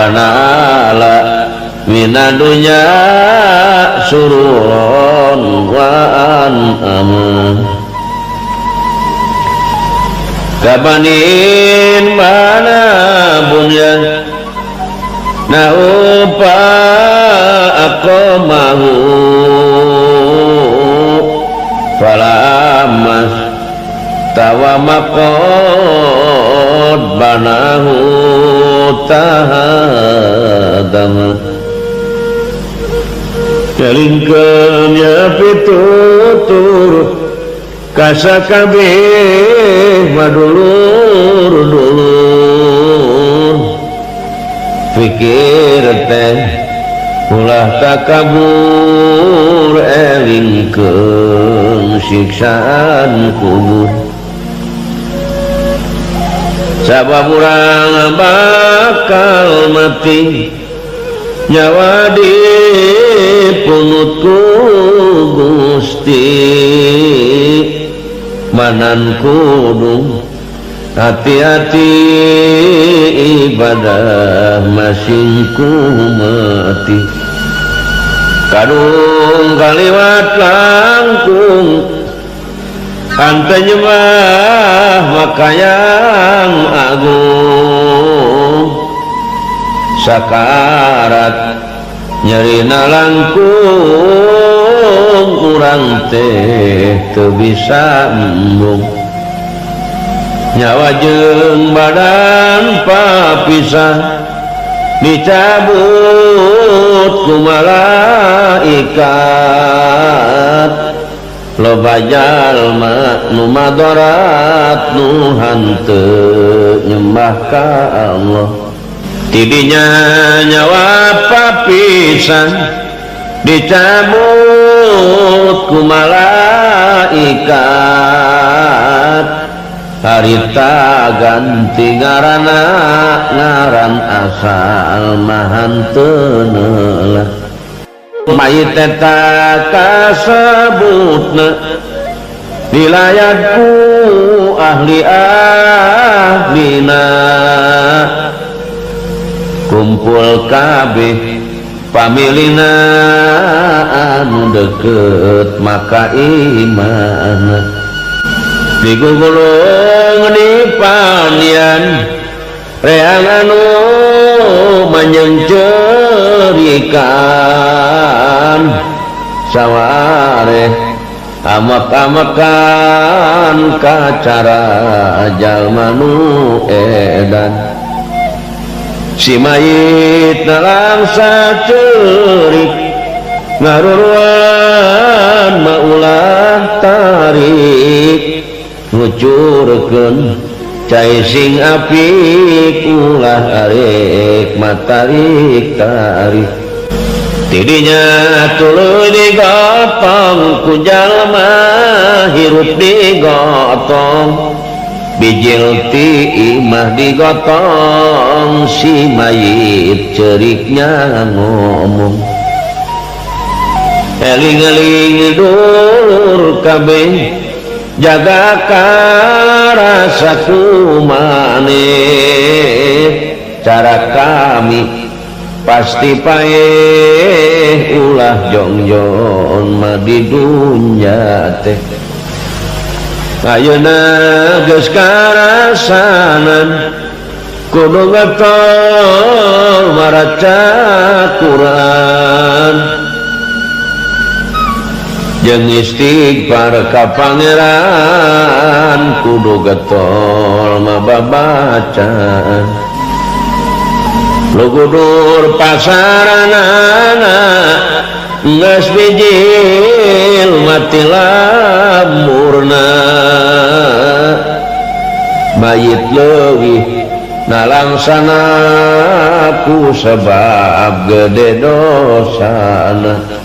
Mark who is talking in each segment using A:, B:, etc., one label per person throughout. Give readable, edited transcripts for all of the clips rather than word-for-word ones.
A: Wanala mina dunya sururon wa an'ama kabanin mana bunyan naupa aqamahu falamas tawamaqad banahu tahadama Kelingkeun ya pitutur kasakabeh madulur-dulur pikir teh ulah takabur elingkeun siksaan kubur sabab urang bakal mati nyawa dipunut ku Gusti manan kudu hati-hati ibadah masing ku mati kadung kaliwat langkung hante nyembah maka yang agung sakarat nyerina langkung urang teh teu bisa embung nyawa jeung badan papisah dicabut ku malaikat loba jalma nu madarat nu hanteu nyembah ka Allah tidinya nyawa papisah dicabut ku malaikat harita ganti ngaranna ngaran asal mah hanteu neulah mayit eta kasebutna dilayat ku ahli-ahlina kumpul kabeh pamilina anu deket maka imana digugulung di panian reang anu manyeungceurikan sawareh amak-amakan kacara jalma nu edan si mayit nalangsa ceurik ngaruruan maulah tarik ngucurkeun cai sing apik ulah arek matarik tarik tidinya tuluy digotong ku jalma hirup digotong bijil ti imah digotong si mayit ceriknya ngomong eling-eling dulur kabeh jaga karasaku maneh cara kami pasti paeh ulah jongjon mah di dunya teh ayeuna geus karasanan kudu getol maraca Quran jeung istighfar ka pangeran kudu getol mababacaan lugudur pasaranana geus bijil mati lamurna mayit leuwih nalangsana ku sebab gede dosana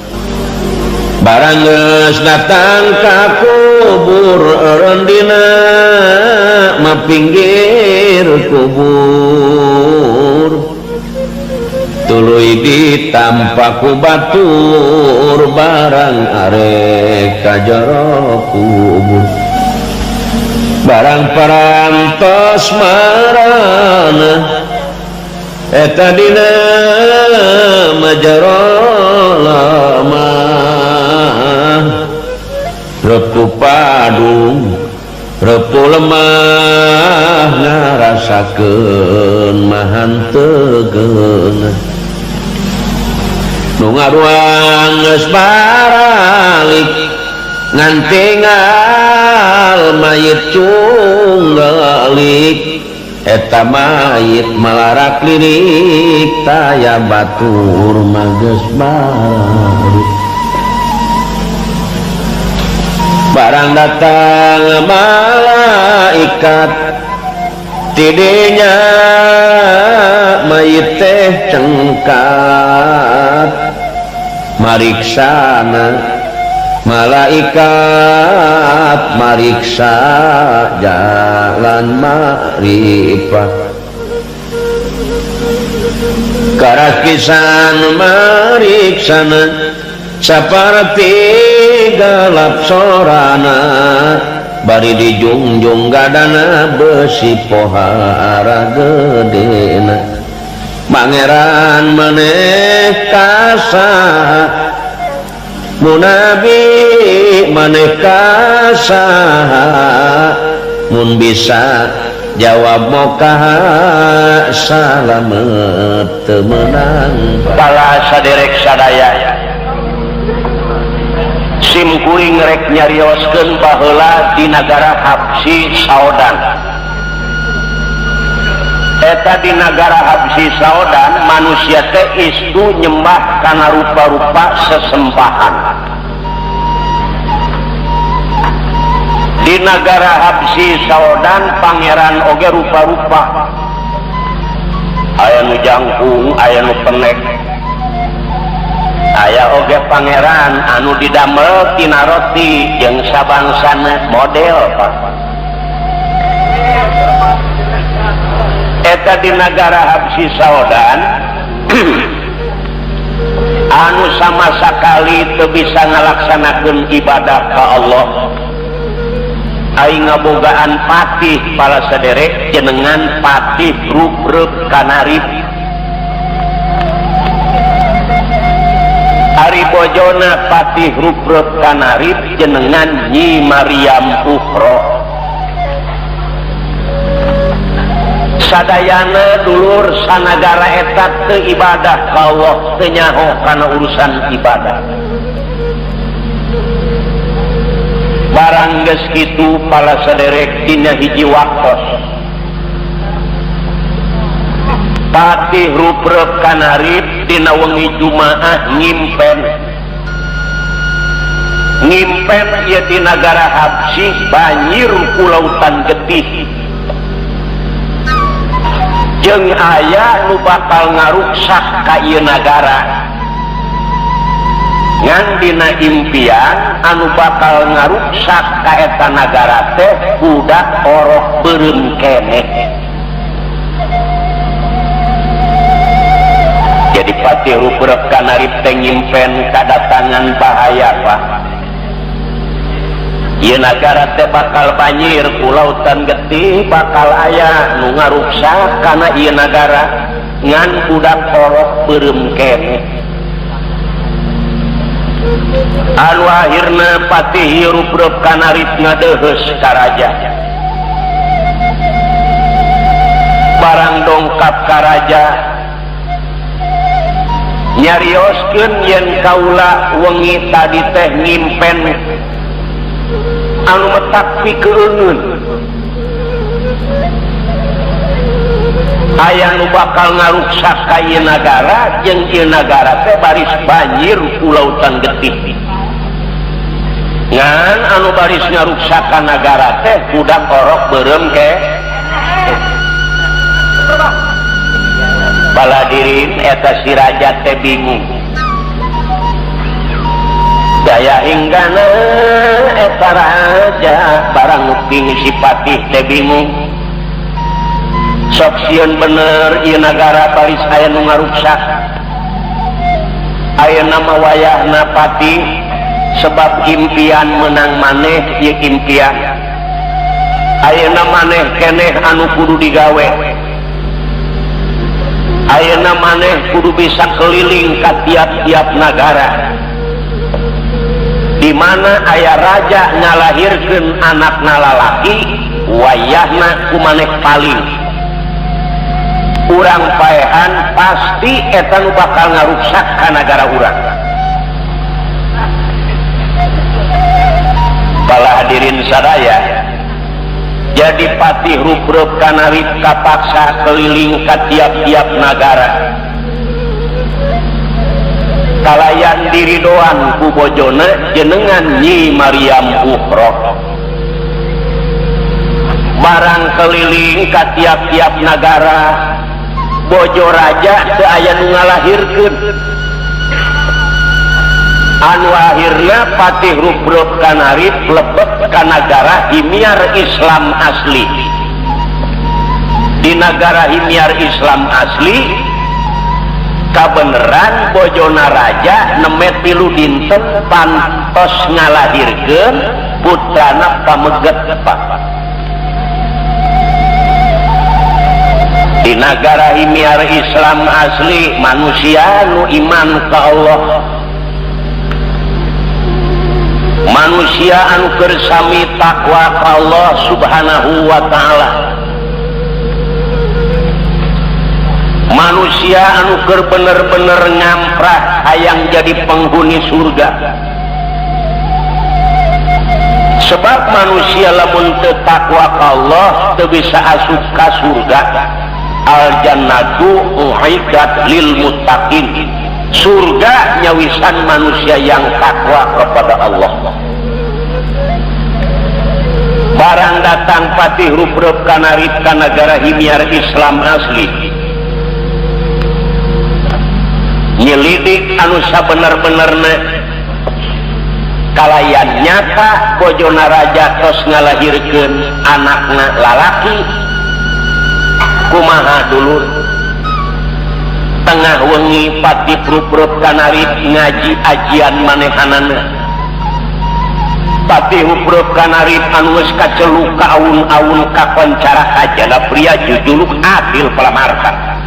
A: barang geus datang ka kubur eureun dina mapinggir kubur tuluy ditampa ku batur barang arek ka jero kubur barang parantos marana Eta dina majaro lemah repu padung repu lemah ngarasakeun mahan tegeuna nu ngaruang geus baralik ngan tinggal mayit cunggelik eta mayit malarak lirik taya batur mah geus balik. Barang datang malaikat tidinya mayit teh cengkat mariksana malaikat mariksa jalan makrifat karakisan mariksana saparti galap sorana bari dijungjung gadana besi pohara gedena pangeran maneh kasaha munabi maneh kasaha mun bisa jawab mokaha salamet teu meunang.
B: Bala saderek sadaya sim kuring rek nyarioskeun baheula di nagara Habsi Saodan. Eta di nagara Habsi Saodan manusia teh istu nyembah kana rupa-rupa sesembahan. Di nagara Habsi Saodan pangeran oge rupa-rupa. Aya nu jangkung, aya nu penek. Aya oge pangeran anu didamel tina roti jeung sabangsana model Pak. Eta di nagara Habsi Saodan anu sama sakali teu bisa ngalaksanakeun ibadah ka Allah. Aing ngabogaan patih pala saderek jenengan patih rupreup kanarip. Ari bojona patih rupreup kanarip jenengan Nyi Maryam Ukhra. Sadayana dulur sanagara eta teu ibadah ka Allah, teu nyaho kana urusan ibadah. Barang geus kitu pala saderek dina hiji waktos patih rupreup kanarip dina wengi Jumaah ngimpen. Ngimpen ieu di nagara Habsi banjir ku lautan getih. Jeung aya nu bakal ngaruksak ka ieu nagara. Ngan dina impian anu bakal ngaruksak ka eta nagara teh budak orok beureum keneh. Jadi patih rupreup kanarip teh ngimpen kadatangan bahaya Pak. Ieu nagara teh bakal banjir ku lautan getih bakal aya nu ngaruksak kana ieu nagara ngan budak orok beureum keneh. Anu akhirna patih rupreup kanarip ngadeuheus ka raja. Barang dongkap ka raja nyarioskeun yen kaula wengi tadi teh ngimpen anu metak pikeungeun. Aya nu bakal ngaruksak ka ieu nagara jeung ieu nagara teh baris banjir ku lautan getih. Ngan anu baris ngaruksak ka nagara teh budak orok beureum ke. Baladirin eta si raja teh bingung. Daya hinggana eta raja barang nguping si patih teh bingung. Sok sieun bener ieu nagara baris aya nu ngaruksak. Ayeuna mah wayahna patih sebab impian menang maneh ieu impian. Ayeuna maneh keneh anu kudu digawe. Ayeuna maneh kudu bisa keliling ka tiap-tiap nagara di mana aya raja ngalahirkeun anakna lalaki wayahna ku maneh paling urang paehan pasti eta nu bakal ngaruksak ka nagara urang. Bala hadirin sadaya, jadi Patih Rupreup Kanarip kapaksa keliling ka tiap-tiap nagara kalayan diridoan ku bojona jenengan Nyi Maryam Ukhra. Barang keliling ka tiap-tiap nagara bojo raja teu aya nu ngalahirkeun. Anu akhirna Patih Rupreup Kanarip lebet ka nagara Himyar Islam asli. Di nagara Himyar Islam asli kabeneran bojona raja neme 3 dinten pantos ngalahirkeun putrana pameget Pak. Di nagara Himyar Islam asli manusia nu iman ka Allah, manusia anu keur sami takwa ka Allah Subhanahu wa taala, manusia anu keur bener-bener ngamprah hayang jadi penghuni surga. Sebab manusia lamun teu takwa ka Allah teu bisa asup ka surga. Al jannatu uiddat lil muttaqin. Surga nyawisan manusia yang takwa kepada Allah. Barang datang Patih Rupreup Kanarip ka nagara Himyar Islam asli, nyelidik anu sabener-benerna kalayan nyata bojona raja tos ngalahirkeun anakna lalaki. Kumaha dulur, tengah wengi Patih Rupreup Kanarip ngaji ajian manehanana. Patih Rupreup Kanarip anu geus kaceluk ka aun-aun kakoncara kajana pria jujuluk adil palamarta.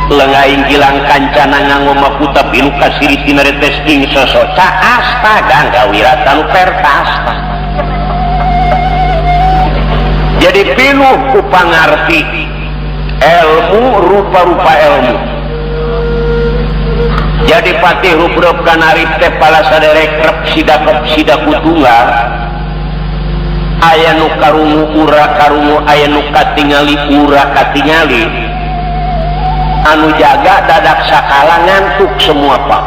B: Lengaing gilang kancana nganggo makuta bilu kasiri tinaretes ing sosoca asta gangga wiratanu pertasta. Jadi pinuh ku pangarti ilmu rupa-rupa ilmu. Jadi Patih Rupreup Kanarip teh pala saderek rep sida kep sida kutunggal, aya nu karungu ura karungu, aya nu katingali ura katingali, anu jaga dadak sakala ngantuk semua Pak,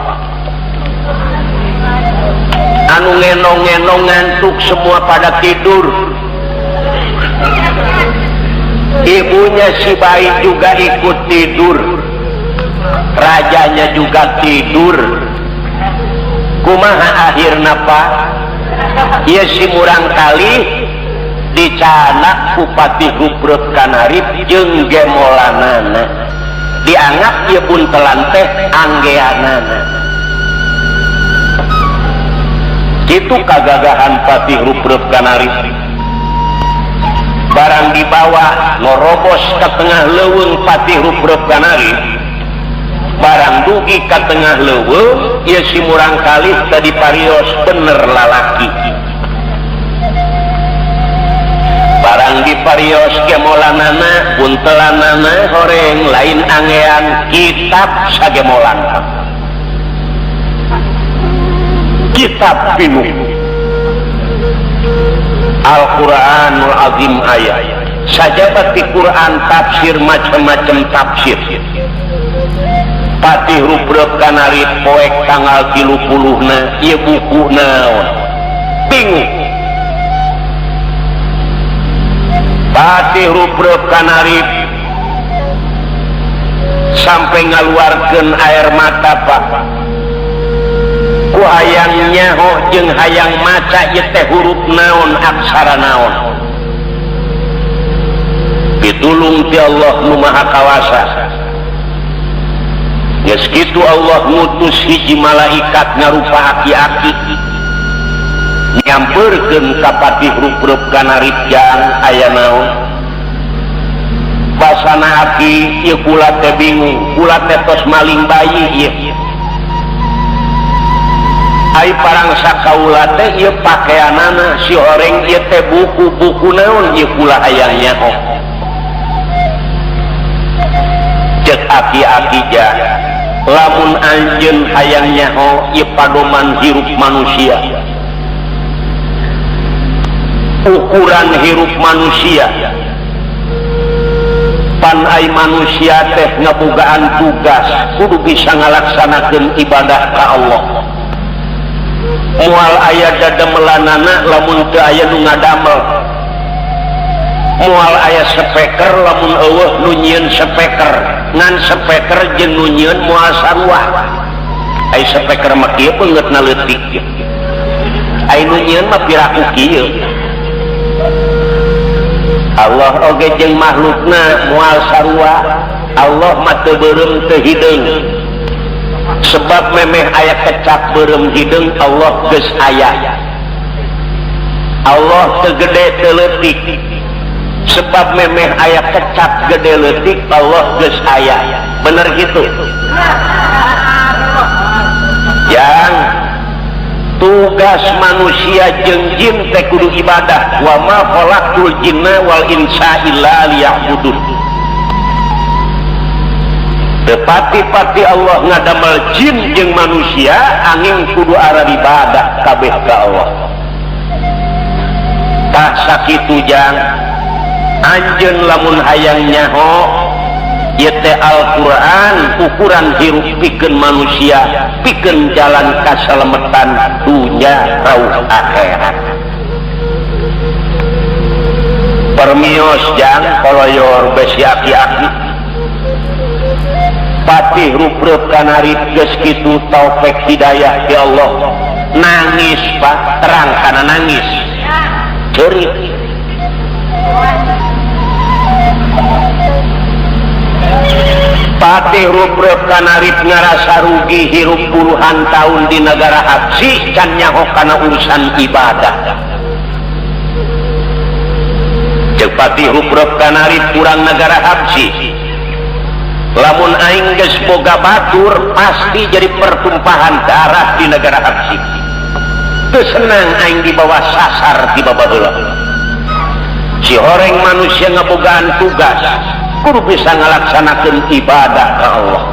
B: anu ngenong-ngenong ngantuk semua pada tidur. Ibunya si bayi juga ikut tidur, rajanya juga tidur. Kumaha akhirna Pak? Ieu si murang kali dicanak ku Patih Rupreup Kanarip jeung gemolanana, dianggap ieu buntelan teh anggeanana. Kitu kagagahan Patih Rupreup Kanarip. Barang dibawa ngorobos ke tengah leuweung Patih Rupreup Kanarip, barang dugi ke tengah leuweung ieu si murang kali tadi parios bener lalaki. Barang diparios gemolanana buntelanana horeng lain angean kitab sagemolan, kitab pinuh Al-Quranul Azim ayat sajabat di Quran tafsir macam-macam tafsir. Patih Rupreup Kanarip poek tanggal 30na ieu buku naon bingung. Patih Rupreup Kanarip sampai ngaluarkeun air mata Pak, ku hayang nyaho jeung hayang maca ieu teh huruf naon aksara naon. Pitulung ti Allah nu Maha Kawasa. Geus kitu Allah ngutus hiji malaikat ngarupa aki-aki nyamperkeun ka Patih Rupreup Kanarip jang aya naon. Basana aki ieu kula teh bingung, kula teh tos maling bayi ieu. Ai parangsa kaula teh ieu pakeanana si horeng ieu teh buku-buku naon ieu kula hayang nyaho. Cek aki-aki ja, lamun anjeun hayang nyaho ieu padoman hirup manusia. Ukuran hirup manusia. Pan ai manusia teh ngabogaan tugas kudu bisa ngalaksanakeun ibadah ka Allah. Moal aya dademelanana lamun teu aya nu ngadamel. Moal aya speaker lamun eueuh nu nyieun speaker. Ngan speaker jeung nu nyieun moal sarua. Ai speaker mah kieu beungeutna leutik. Ai nu nyieun mah piraku kieu. Allah oge jeung makhlukna moal sarua. Allah mah teu beureum teu hideung. Sebab memeh aya kecap beureum hideung Allah geus aya. Allah teu gede teu leutik. Sebab memeh aya kecap gede leutik Allah geus aya. Bener gitu? Yang tugas manusia jeung jin teh kudu ibadah. Wa ma khalaqtul jinna wal insa illa liya'budun. Tepati-pati Allah ngadamel jin jeung manusia angin kudu arah ibadah kabeh ka Allah. Tah sakitu jang anjeun lamun hayang nyaho ieu teh Al-Qur'an ukuran hirup pikeun manusia, pikeun jalan kasalametan dunya rauh akhirat. Permios jang koloyor besi aki-aki. Patih rupreup kanarip geus kitu taufik hidayah ti Allah. Nangis Pak, terang kana nangis. Ceurik. Patih rupreup kanarip ngarasa rugi hirup puluhan tahun di negara Habsyi can nyaho kana urusan ibadah. Ceuk Patih rupreup kanarip kurang negara Habsyi. Lamun aing geus boga batur pasti jadi pertumpahan darah di negara Habsyi. Teu senang aing dibawa sasar di babaheula. Si horeng manusia ngabogaan tugas kudu bisa ngalaksanakeun ibadah ka Allah.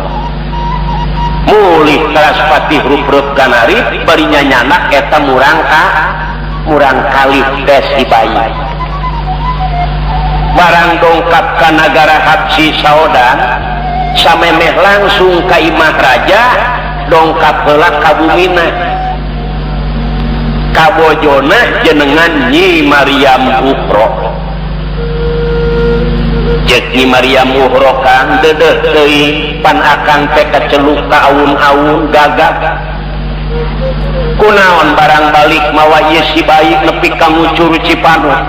B: Mulih kelas Patih rupreup kanarip bari nyanyanak eta murang kalih teh si bayi. Barang dongkap ka nagara Habsyi saodan samemeh langsung ka imah raja dongkap heula ka bumina. Kabojona jenengan Nyi Maryam Uhro. Cek Nyi Maryam Uhro kang dedeh teuing pan akang teh kaceluk ka awun-awun gagah. Kunaon barang balik mawa ieu si bayi nepi ka ngucur Cipanut.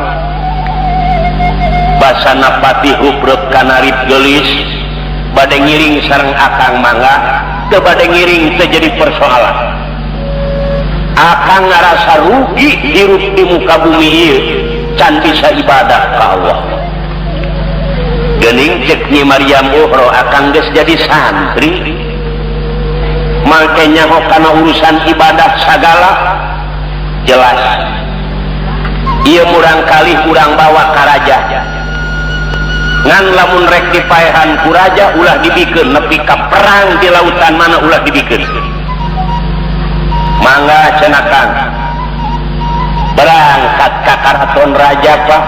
B: Basana Patih rupreup kanarip geulis bade ngiring sareng akang mangga teu bade ngiring teu jadi persoalan. Akang ngarasa rugi hirup di muka bumi ieu can bisa ibadah ka Allah. Geuning cek Nyi Maryam Uhro akang geus jadi santri. Make nyaho kana urusan ibadah sagala jelas. Ieu murang kalih urang bawa ka raja. Ngan lamun rek dipaehan ku raja ulah dibikeun nepi ka perang di lautan mana ulah dibikeun. Mangga cenah Kang. Berangkat ka karaton raja Pak.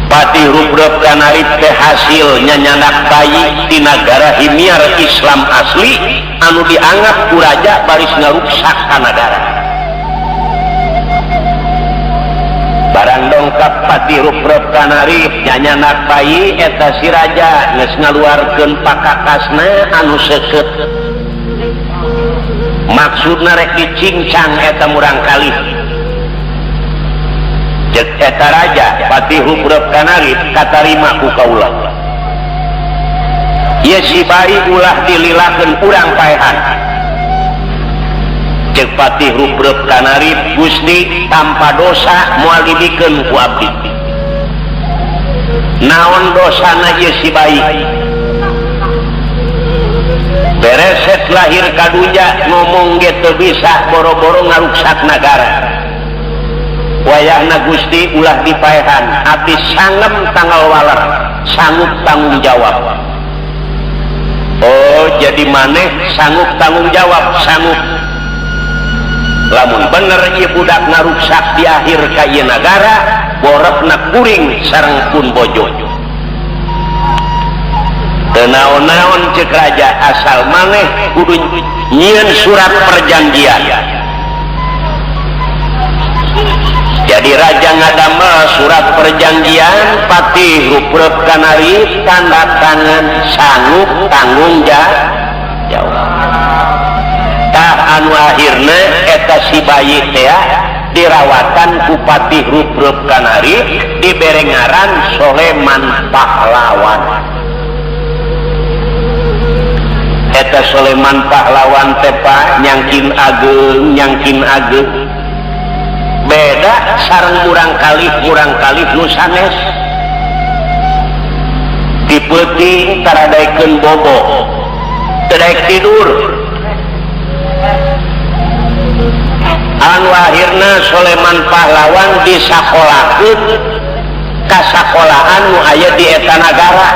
B: Patih rupreup kanarip teh hasil nyanyanak bayi di nagara Himyar Islam asli anu dianggap ku raja baris ngaruksak ka nagara. Barang dongkap Patih rupreup kanarip nyanyanak bayi eta si raja geus ngaluarkeun pakakasna anu seukeut. Maksudna rek dicincang eta murang kalih. Cek eta raja Patih rupreup kanarip katarima ku kaula. Ieu si bayi ulah dililakeun urang paehan. Cek Patih rupreup kanarip Gusti tanpa dosa moal dibikeun ku abdi. Naon dosana ieu si bayi? Bereset lahir kadunya ngomong ge teu bisa boro-boro ngaruksak nagara. Wayahna Gusti ulah dipaehan, abdi sangem tanggal waler, sanggup tanggung jawab. Oh, jadi maneh sanggup tanggung jawab, sanggup. Lamun bener ieu budak ngaruksak di akhir ka ieu nagara, borepna kuring sareng pun bojo. Teu naon-naon ceuk raja, asal maneh kudu nyieun surat perjanjian. Jadi raja ngadamel surat perjanjian, Patih Ruprep Kanari tanda tangan sanggup tanggung jawab. Tah anu akhirna eta si bayi teh dirawatan ku Patih Ruprep Kanari dibere ngaran Soleman Pahlawan. Eta Soleman Pahlawan teh Pak nyangkin ageung, nyangkin ageung. Beda sareng murang kalih nu sanes. Dipeuting taradaekeun bobo, teu daek tidur. Anu akhirna Soleman Pahlawan disakolakeun ka sakolaan nu aya di eta nagara.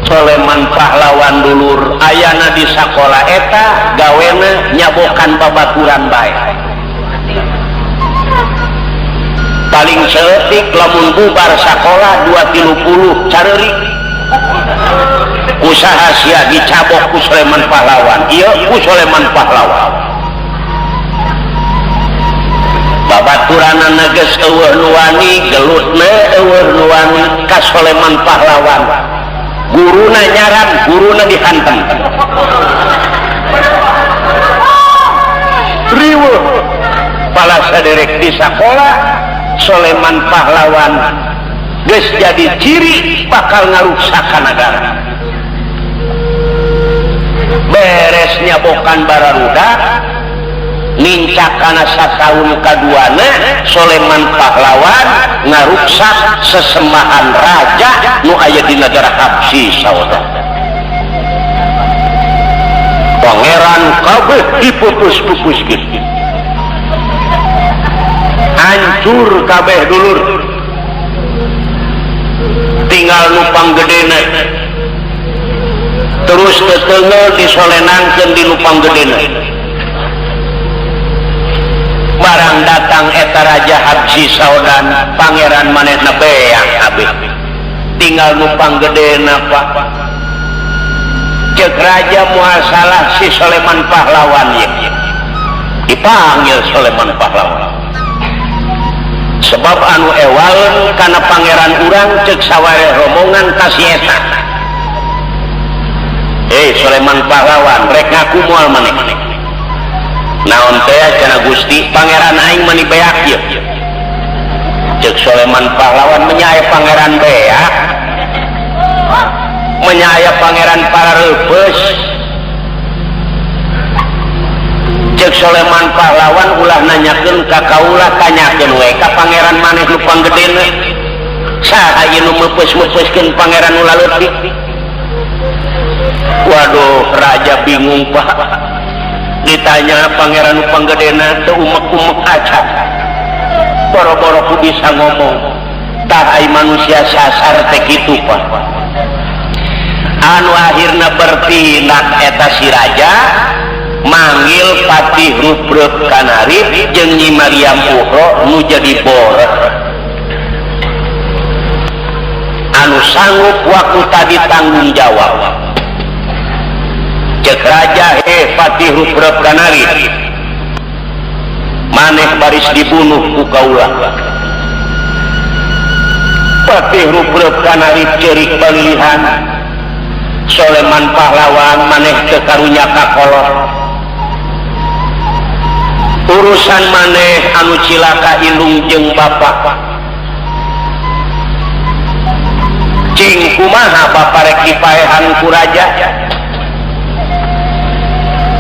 B: Soleman Pahlawan dulur ayana di sakola eta gawena nyabokan babaturan bae. Paling saeutik lamun bubar sakola 230 careurik. Usaha sia dicabok ku Soleman Pahlawan. Ieu ku Soleman Pahlawan. Babaturanana geus eueuh nu wani, gelutna eueuh nu wani ka Soleman Pahlawan. Guruna nyaran, guruna dihantem. Riweuh palasa derek di sakola Soleman Pahlawan geus jadi ciri bakal ngaruksak ka nagara. Beres nyabokan bararudak nincak kana sataun kaduana Soleman Pahlawan ngaruksak sesembahan raja nu aya di nagara Habsyi saudara. Pangeran kabeh dipupus-pupuskeun. Hancur kabeh dulur. Tinggal nupang gedena. Terus teteunggeul disolenangkeun di nupang gedena. Barang datang eta raja Habsyi Saudan, pangeran manehna beak kabeh. Tinggal nupang gedena Pak. Ceuk raja moal salah si Soleman Pahlawan ieu. Dipanggil Soleman Pahlawan. Sebab anu ewaleun kana pangeran urang ceuk saware rombongan ka si eta. Soleman Pahlawan rek ngaku moal maneh. Naon teh cenah Gusti, pangeran aing mani beak ieu. Ceuk Soleman Pahlawan menyae pangeran beak. Menyae pangeran parareupeus. Ceuk Soleman Pahlawan ulah nanyakeun ka kaula, tanyakeun we ka pangeran maneh nu panggedena. Saha ieu nu meupeus-meupeuskeun pangeran nu laleutik? Waduh, raja bingung Pak. Ditanya pangeran nu panggedena teu umek-umek acan. Boro-boro ku bisa ngomong. Tah ai manusia sasar teh kitu Pak. Anu akhirna bertindak eta si raja manggil Patih Ruprep Kanarip jeung Nyi Maryam Uhro nu jadi boreh. Anu sanggup waktu tadi tanggung jawab. Ceuk raja, he Patih Ruprep Kanarip, maneh baris dibunuh ku kaula. Patih Ruprep Kanarip ceurik balilihan. Soleman Pahlawan maneh teu karunya kakolot. Urusan maneh anu cilaka indung jeung bapak. Cing kumaha bapak rek dipaehan ku raja?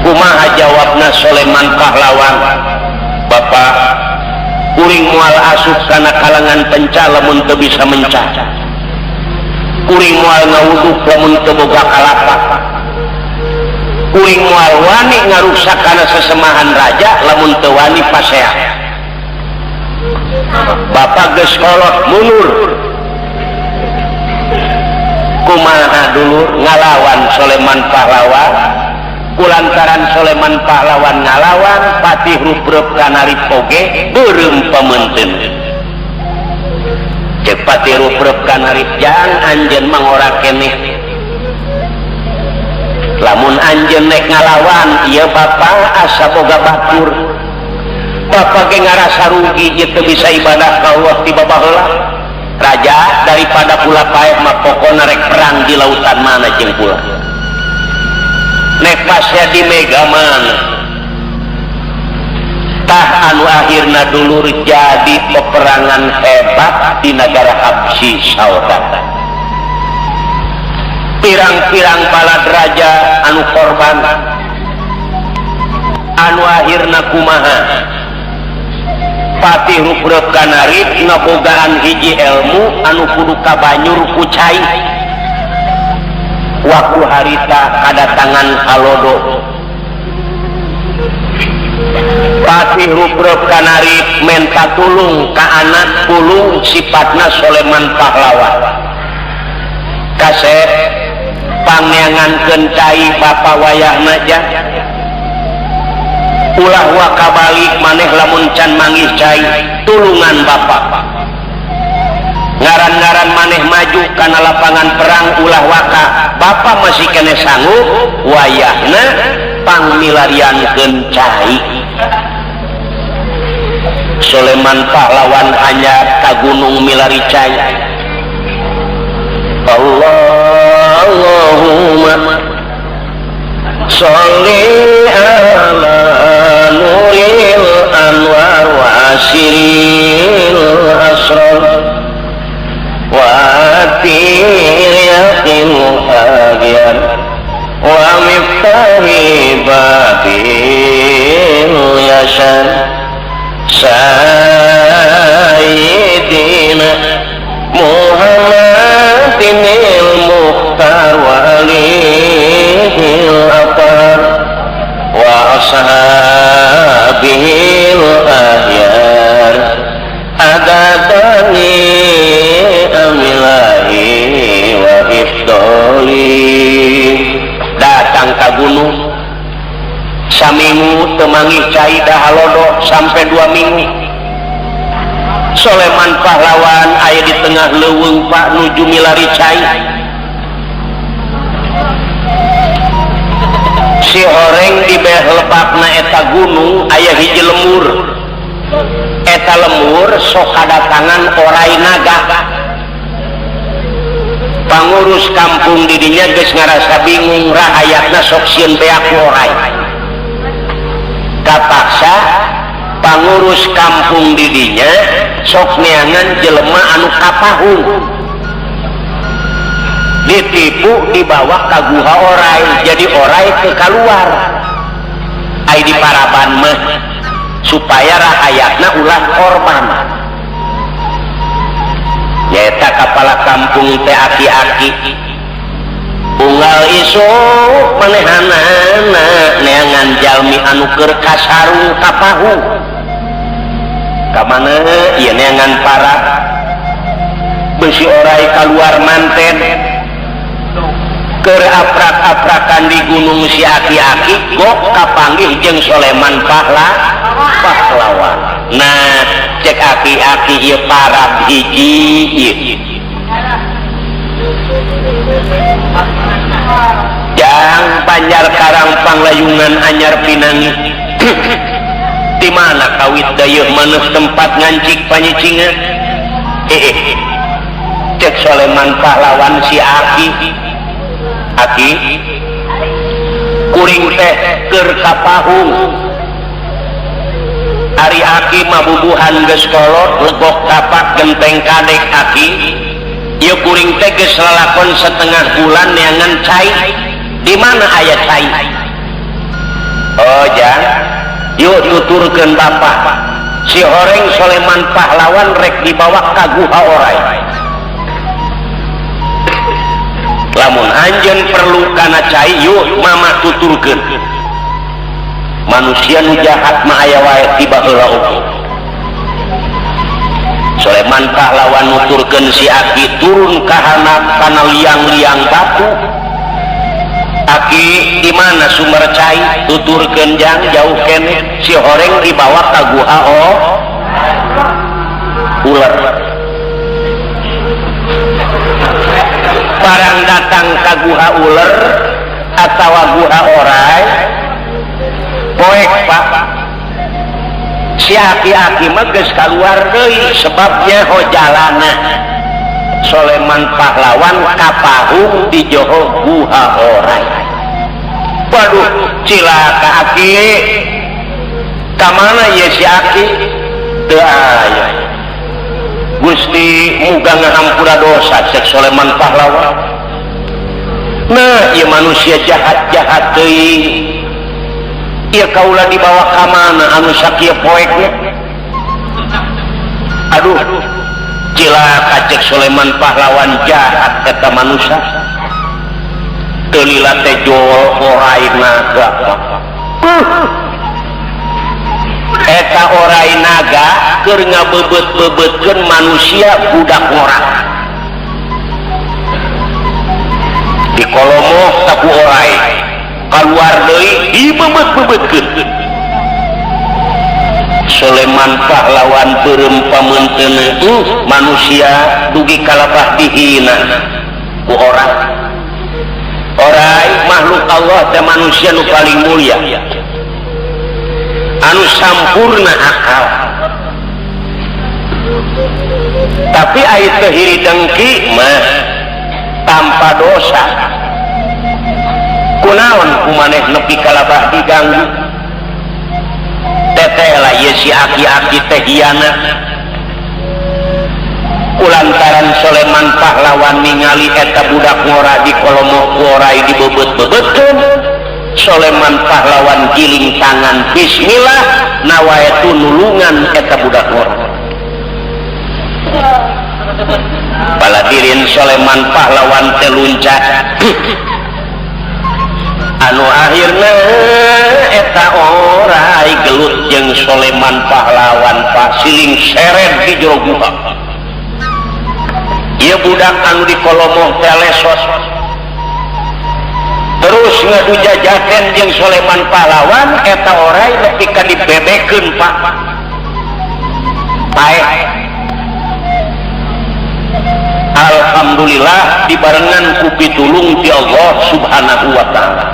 B: Kumaha jawabna Soleman Pahlawan? Bapak, kuring moal asup kana kalangan penca lamun teu bisa menca. Kuring moal ngawuduk lamun teu boga kalapa. Kuring moal wani ngarusak kana sesemahan raja lamun teu wani pasea. Bapak geus kolot mundur. Kumaha dulur ngalawan Soleman Pahlawan. Kulantaran Soleman Pahlawan ngalawan Patih Rubrep Kanarip oge beureum pameunteun. Cek Patih Rubrep Kanarip jang anjeun mangora keneh. Lamun anjeun nek ngalawan ieu bapa asa boga batur. Bapa ge ngarasa rugi ieu teu bisa ibadah ka Allah ti babaheula. Raja daripada pula paeh mah pokona rek perang di lautan mana jeung pula. Nek pasnya di mega mana. Tah anu akhirna dulur jadi peperangan hebat di negara Habsyi saudara. Pirang-pirang balad raja anu korban. Anu akhirna kumaha? Patih Rubrep Kanarip ngabogaan hiji ilmu anu kudu kabanyur ku cai. Waktu harita kadatangan halodo. Patih Rubrep Kanarip menta tulung ka anak pulung sifatna Soleman Pahlawan. Kasep pangneangankeun cai bapa wayahna jang. Ulah waka balik maneh lamun can manggih cai tulungan bapa. Ngaran-ngaran maneh maju kana lapangan perang ulah waka bapa masih kene sanggup wayahna pangmilariankeun cai. Soleman Pahlawan hanya ka gunung milari cai. Allahumma sholli ala nuril anwar wa asiril asrar wa tiriyaqil agyar wa miftahi babil yasar sayyidina Muhammadin al-Mukhtar wa alihil atar wa ashabihil ahyar adatani amilahi wa ifdoli. Datang ka gunung saminggu temangi cai dahalodo sampai 2 minggu. Soleman Pahlawan aya di tengah leuweung pak nuju milari cai. Si horeng di beh lepakna eta gunung aya hiji lemur. Eta lemur sok kadatangan orai naga. Pangurus kampung didinya geus ngarasa bingung rahayatna sok sieun beak ku orai. Kapaksa pangurus kampung didinya sok neangan jelema anu kapahung. Ditipu dibawa ka guha orai, jadi orai ke kaluar. Ai di paraban mah supaya rahayatna ulah korban. Nyaeta kapala kampung teh aki-aki. Unggal isuk manehanana neangan jalmi anu keur kasarung kapahung. Ka mana ieu neangan para besi orai kaluar manten. Keur aprak-aprakan di gunung si aki-aki gok kapanggih jeung Soleman Pahlawan. Nah, cek aki-aki ieu parab hiji ieu. Jang Banjar Karang Panglayungan anyar pinangi. Di mana kawit dayeuh maneh tempat ngancik panyicingan? Cek Soleman Pahlawan si aki. Aki kuring teh keur kapahung. Ari aki mah bubuhan geus kolot legok kapak genteng kadek aki. Ieu kuring teh geus lalakon setengah bulan neangan cai. Di mana aya cai? Oh jang, yuk tuturkeun bapak. Si horeng Soleman Pahlawan rek dibawa ka guha orai. Lamun anjeun perlu kana cai yuk mama tuturkeun. Manusia nu jahat mah aya wae ti baheula oge. Soleman pahlawan nuturkeun si aki turun ka handap kana liang-liang batu. Aki di mana sumber cai? Tuturkeun jang jauh keneh si horeng dibawa ka guha oh ular. Barang datang ka guha ular atawa guha orai poek Pak. Si aki-aki mah geus kaluar deui sebabnya hojalana Soleman pahlawan kapahung di joho guha orai. Waduh cilaka aki. Ka mana ye si aki? Teu aya. Gusti muga ngahampura dosa cek Soleman pahlawan. Nah ieu manusia jahat-jahat teuing. Ieu kaula dibawa ka mana anu sakieu poekna? Aduh cilaka cek Soleman pahlawan jahat eta manusia. Teu lila teh jol orai naga. Eta orai naga keur ngabebeut-bebeutkeun manusia budak ngora. Dikolomoh ku orai kaluar deui dibebeut-bebeutkeun. Soleman pahlawan beureum pameunteuna manusia dugi kalabah dihina ku orang. Orai makhluk Allah teh manusia nu paling mulia, anu sampurna akal. Tapi aya teu hiri dengki mah tanpa dosa. Kunaon ku maneh nepi kalabah diganggu? Teteh lah ieu si aki-aki teh hianat. Kulantaran Soleman pahlawan ningali eta budak ngora di kolomoh ku orai dibebeut-bebeutkeun, Soleman pahlawan giling tangan bismillah nawaitu nulungan eta budak ngora. Paladirin Soleman pahlawan teh luncat. Anu akhirna eta orai gelut jeung Soleman pahlawan pasiling seret di jero guha. Ieu budak anu dikolomoh teh lesos. Terus ngadu jajaken jeung Soleman pahlawan eta orai nepi ka dibebekeun Pak. Paeh. Alhamdulillah dibarengan ku pitulung ti Allah Subhanahu wa taala.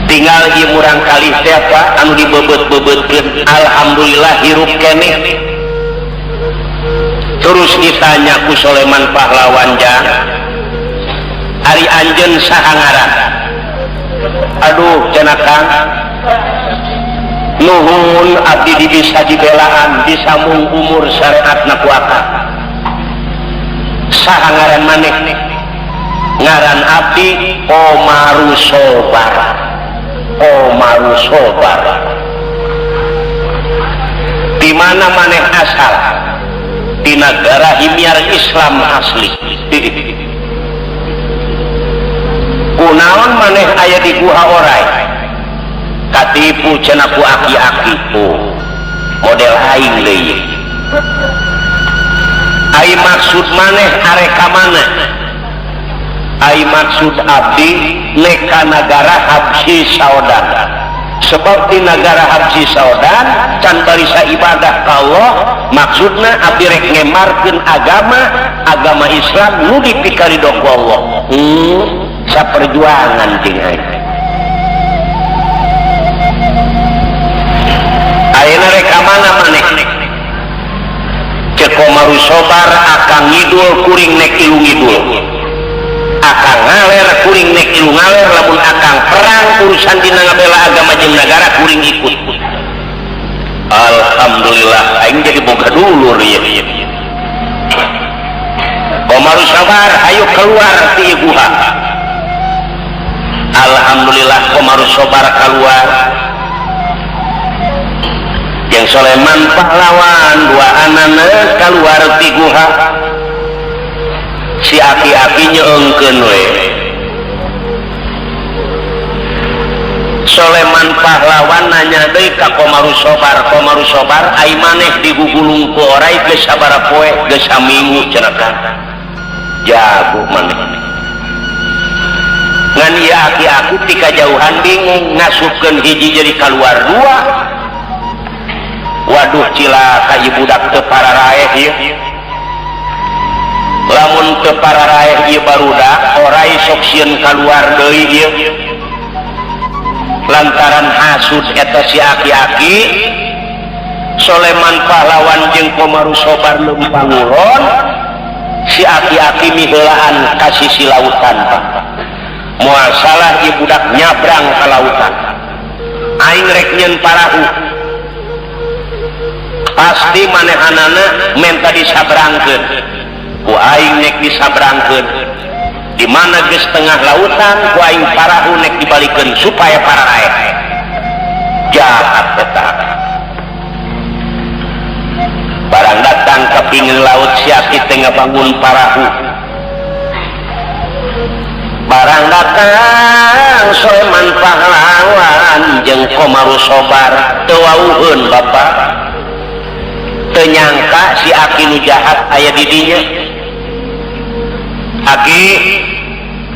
B: Tinggal ieu murang kali teh Pak anu dibebeut-bebeutkeun alhamdulillah hirup keneh. Terus ditanya ku Soleman pahlawan jang, ari anjeun saha ngaran? Aduh cenah Kang, nuhun abdi dibisa dibelaan disambung umur syariatna ku akang. Saha ngaran maneh? Ngaran abdi Omaru Sobar. Omaru Sobar. Di mana maneh asal? Di negara Himyar Islam asli. Kunaon maneh aya di guha orai? Katipu cenah ku aki-aki. Oh, model aing deui. Ai maksud maneh arek ka mana? Ai maksud abdi nek ka nagara Habsyi Saudan. Sebab di nagara Habsyi Saudan can barisa ibadah ka Allah, maksudna abdi rek ngemarkeun agama, agama Islam nu dipikaridho ku Allah. Saperjuangan jeung aing. Ayeuna rek ka mana maneh? Cek Omaru Sobar akang ngidul kuring nek ilu ngidul. Akang ngaler kuring nek ilu ngaler, lamun akang perang urusan dina ngabela agama jeung nagara kuring ikut. Alhamdulillah aing jadi boga dulur ieu. Omaru Sobar ayo keluar ti guha. Alhamdulillah Omaru Sobar keluar. Jeung Soleman pahlawan dua anana keluar ti guha. Si aki-aki nyeungkeun we. Soleman pahlawan nanya deui ka Komaru Sobar, Komaru Sobar ai maneh digugulung ku orai geus sabaraha poe, geus saminggu cenah Kang. Jago maneh. Ngan ieu aki-aki ti kajauhan bingung ngasupkeun hiji jadi kaluar dua. Waduh cilaka ieu budak teu pararaeh ieu. Lamun teu pararaeh ieu barudak orai sok sieun kaluar deui ieu. Lantaran hasud eta si aki-aki, Soleman pahlawan jeung Komaru Sobar leumpang ngulon, si aki-aki miheulaan ka sisi lautan Pak. Moal salah ieu budak nyabrang ka lautan. Aing rek nyeun parahu. Pasti manehanana menta disabrangkeun. Ku aing nek disabrangkeun. Di mana geus tengah lautan ku aing parahu nek dibalikeun supaya pararaeh. Jahat eta. Barang datang ka pinggir laut si aki teh ngabangun parahu. Barang datang Soleman pahlawan jeung Komaru Sobar teu wauheun Bapak. Teu nyangka si aki nu jahat aya di dinya. Aki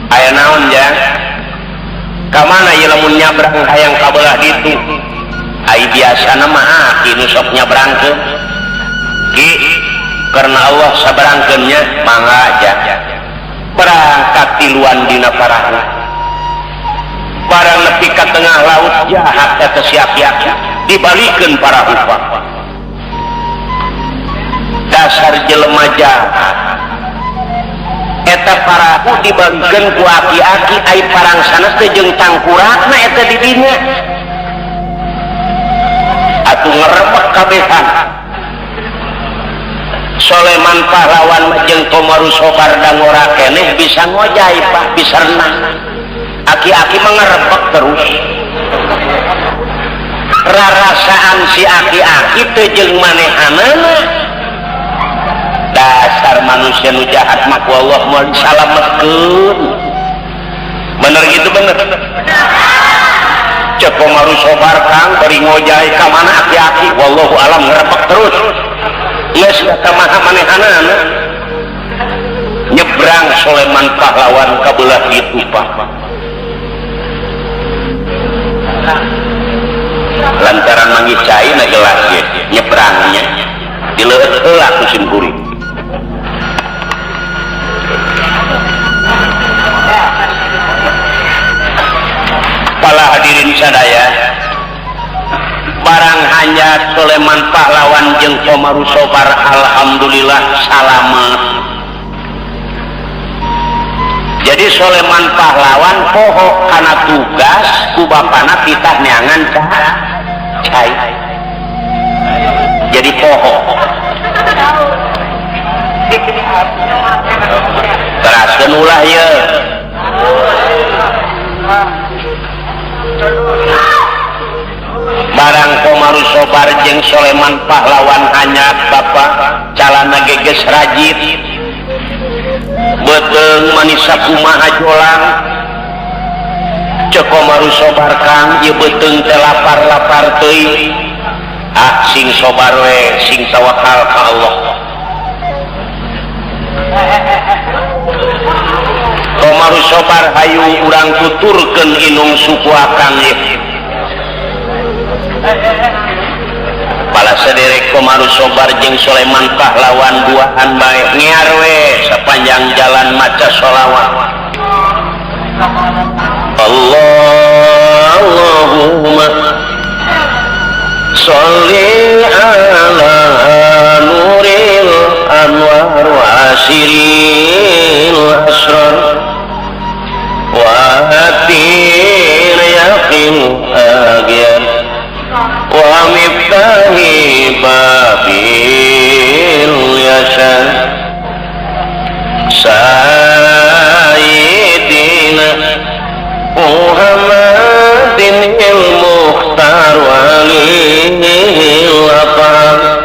B: aya naon jang? Ka mana ieu lamun nyabrang hayang ka belah ditu? Ai biasana mah aki nu sok nyabrangkeun. Ki karena Allah sabrangkeun nya mangga aja. Berangkat tiluan dina parahu. Barang nepi ka tengah laut jahat eta si aki-aki dibalikeun parahu Pak. Dasar jelema jahat. Eta parahu dibalikeun ku aki-aki ai parang sanes teh jeung tangkurakna eta di dinya. Atuh ngerebek kabehan. Soleman pahlawan jeung Komaru Sobar dangora keneh bisa ngojay Pak, bisa renang. Aki-aki mah ngerebek terus. Rarasaan si aki-aki teh jeung manehanana. Dasar manusia nu jahat mah ku Allah moal disalametkeun. Bener gitu bener. Cek Komaru Sobar Kang bari ngojay ka mana aki-aki wallahu alam ngerebek terus. Geus ka maha manehanana. Nyebrang Soleman pahlawan ka belah ditu Pak. Lantaran manggih cai na gelas ye nyebrangnya dileueut heula ku sim kuring. Para hadirin sadaya, barang hanyat Soleman pahlawan jeung Komaru Sobar alhamdulillah salamet. Jadi Soleman pahlawan poho kana tugas ku bapana titah neangan cai. Jadi poho. Teraskeun ulah ieu. Barang Komaru Sobar jeung Soleman pahlawan hanyat Bapak calana geges rajit beuteung manis sakumaha jolang. Cek Komaru Sobar Kang ieu beuteung teh lapar-lapar teuing. Ah sing sobar we sing tawakal ka Allah. Komaru Sobar hayu urang tuturkeun inung suku akang ieu. Pala sederek Komaru Sobar jeung Soleman pahlawan duaan bae ngear we sepanjang jalan maca sholawat. Allahumma sholli ala nuril anwar wa asiril asrar wa hatil yaqin agyar wa miftahi babil yasar sayyidina Muhammadin il-mukhtar walihil aqam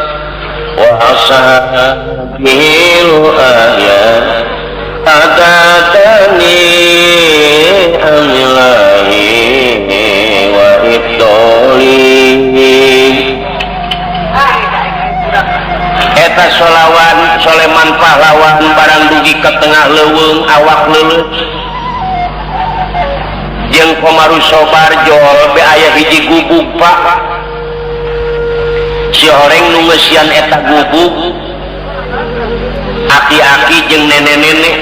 B: wa ashabihil ahyar leuweung awak leuleut jeung Komaru Sobar jol be aya hiji gubug Pak si horeng nu ngeusian eta gubug aki-aki jeung nenek-nenek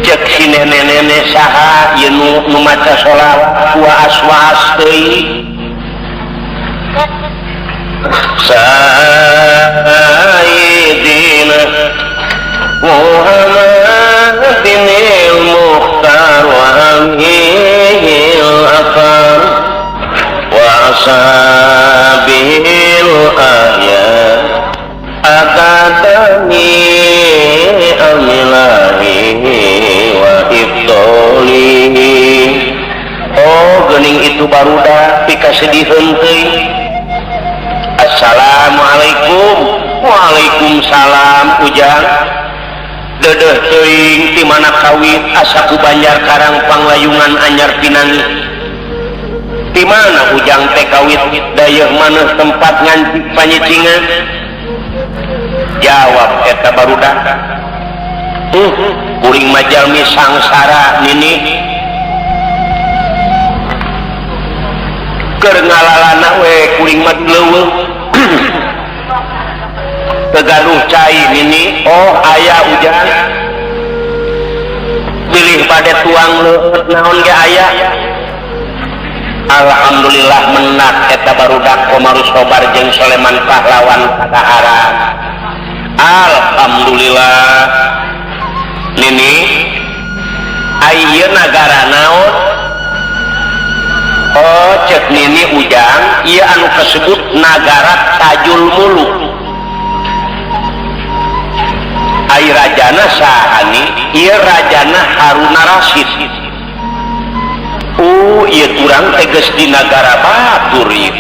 B: cek si nenek-nenek saha ieu nu maca sholawat waas-waas teuing Sayyidina Muhammadin al-Mukhtar wa amihil afar wa ashabihil ahya akadami amilahi wa ibtolihi. Oh gening itu barudak pikasediheun teuing. Assalamualaikum. Waalaikumsalam Ujang. Dedeh teuing ti mana kawit asa ku Banjar Karang Panglayungan Anyar Pinangi. Ti mana Ujang teh kawit dayeuh maneh tempat ngancik panyicingan? Jawab eta barudak. Kuring mah jalmi sangsara nini. Keur ngalalana we kuring mah leuweung. Tegaluh cai nini. Oh aya Ujang. Bilih bade tuang leueut naon ge aya. Alhamdulillah menak eta barudak Komaru Sobar jeung Soleman pahlawan kadaharan. Alhamdulillah. Nini ayeuna nagara naon? Oh cek nini Ujang ieu anu kasebut nagara Tajul Muluk. Ai rajana saha ni? Ieu rajana Haruna Rasyid. Oh ieu urang teh geus di nagara batur ieu.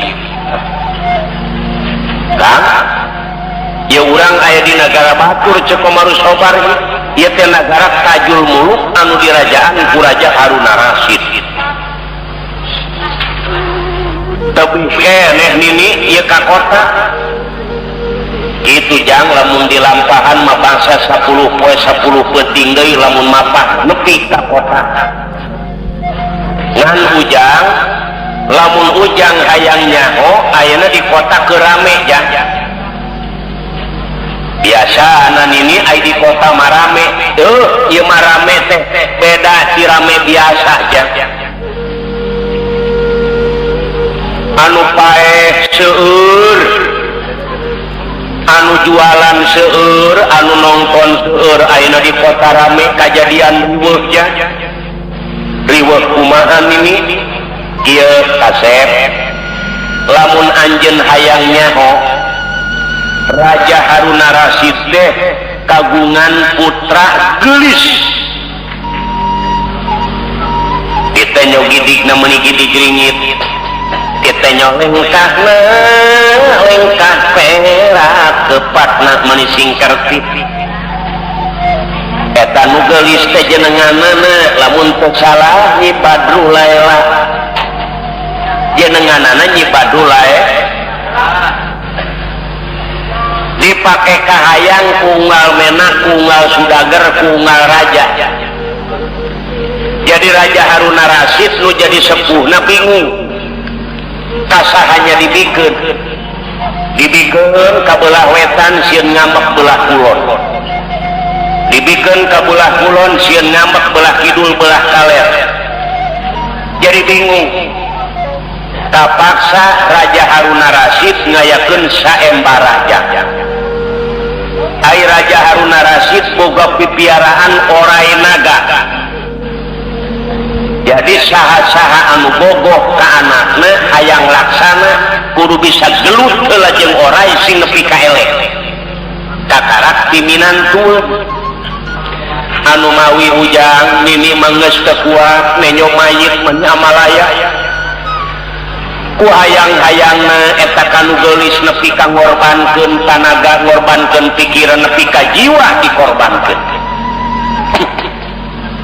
B: Kang, ieu urang aya di nagara batur cek Komaru Sobar ieu teh nagara Tajul Muluk anu dirajaan ku Raja Haruna Rasyid. Tebih keneh nini ieu ka kota. Kitu jang lamun dilampahan mah bangsa 10 poe 10 peuting deui lamun mapah nepi ka kota. Ngan Ujang lamun Ujang hayang nyaho ayeuna di kota keur rame jang. Biasana nini ai di kota mah rame. Ieu mah rame teh beda ti rame biasa jang. Anu paeh seueur, anu jualan seueur, anu nonton seueur ayeuna di kota rame kajadian riweuh jang. Riweuh kumaha nini? Kieu kasep lamun anjeun hayang nyaho Raja Haruna Rasyid teh kagungan putra geulis. Ditenyo gidikna meuni gidik ringit. Ditenyo lengkahna lengkah perak kepatna meuni singkerti. Eta nu geulis teh jenenganana lamun teu salah Nyi Badru Laela. Jenenganana Nyi Badru Laela. Dipake kahayang kunggal menak, kunggal sudager, kunggal raja. Jadi Raja Haruna Rasyid nu jadi sepuhna bingung. Kasahanya dibikeun. Dibikeun ka belah wetan sieun ngambek belah kulon. Dibikeun ka belah kulon sieun ngambek belah kidul belah kaler. Jadi bingung. Kapaksa Raja Haruna Rasyid ngayakeun saembara raja. Ai Raja Haruna Rasyid boga pipiaraan orai naga. Jadi saha-saha anu bogoh ka anakna hayang laksana kudu bisa gelut heula jeung orai sing nepi ka eleh. Kakarak piminantu anu mawi Ujang nini mah geus teu kuat nenyo mayit menyamalaya. Ku hayang-hayangna eta kanu geulis nepi ka ngorbankeun tanaga, ngorbankeun pikiran nepi ka jiwa dikorbankeun.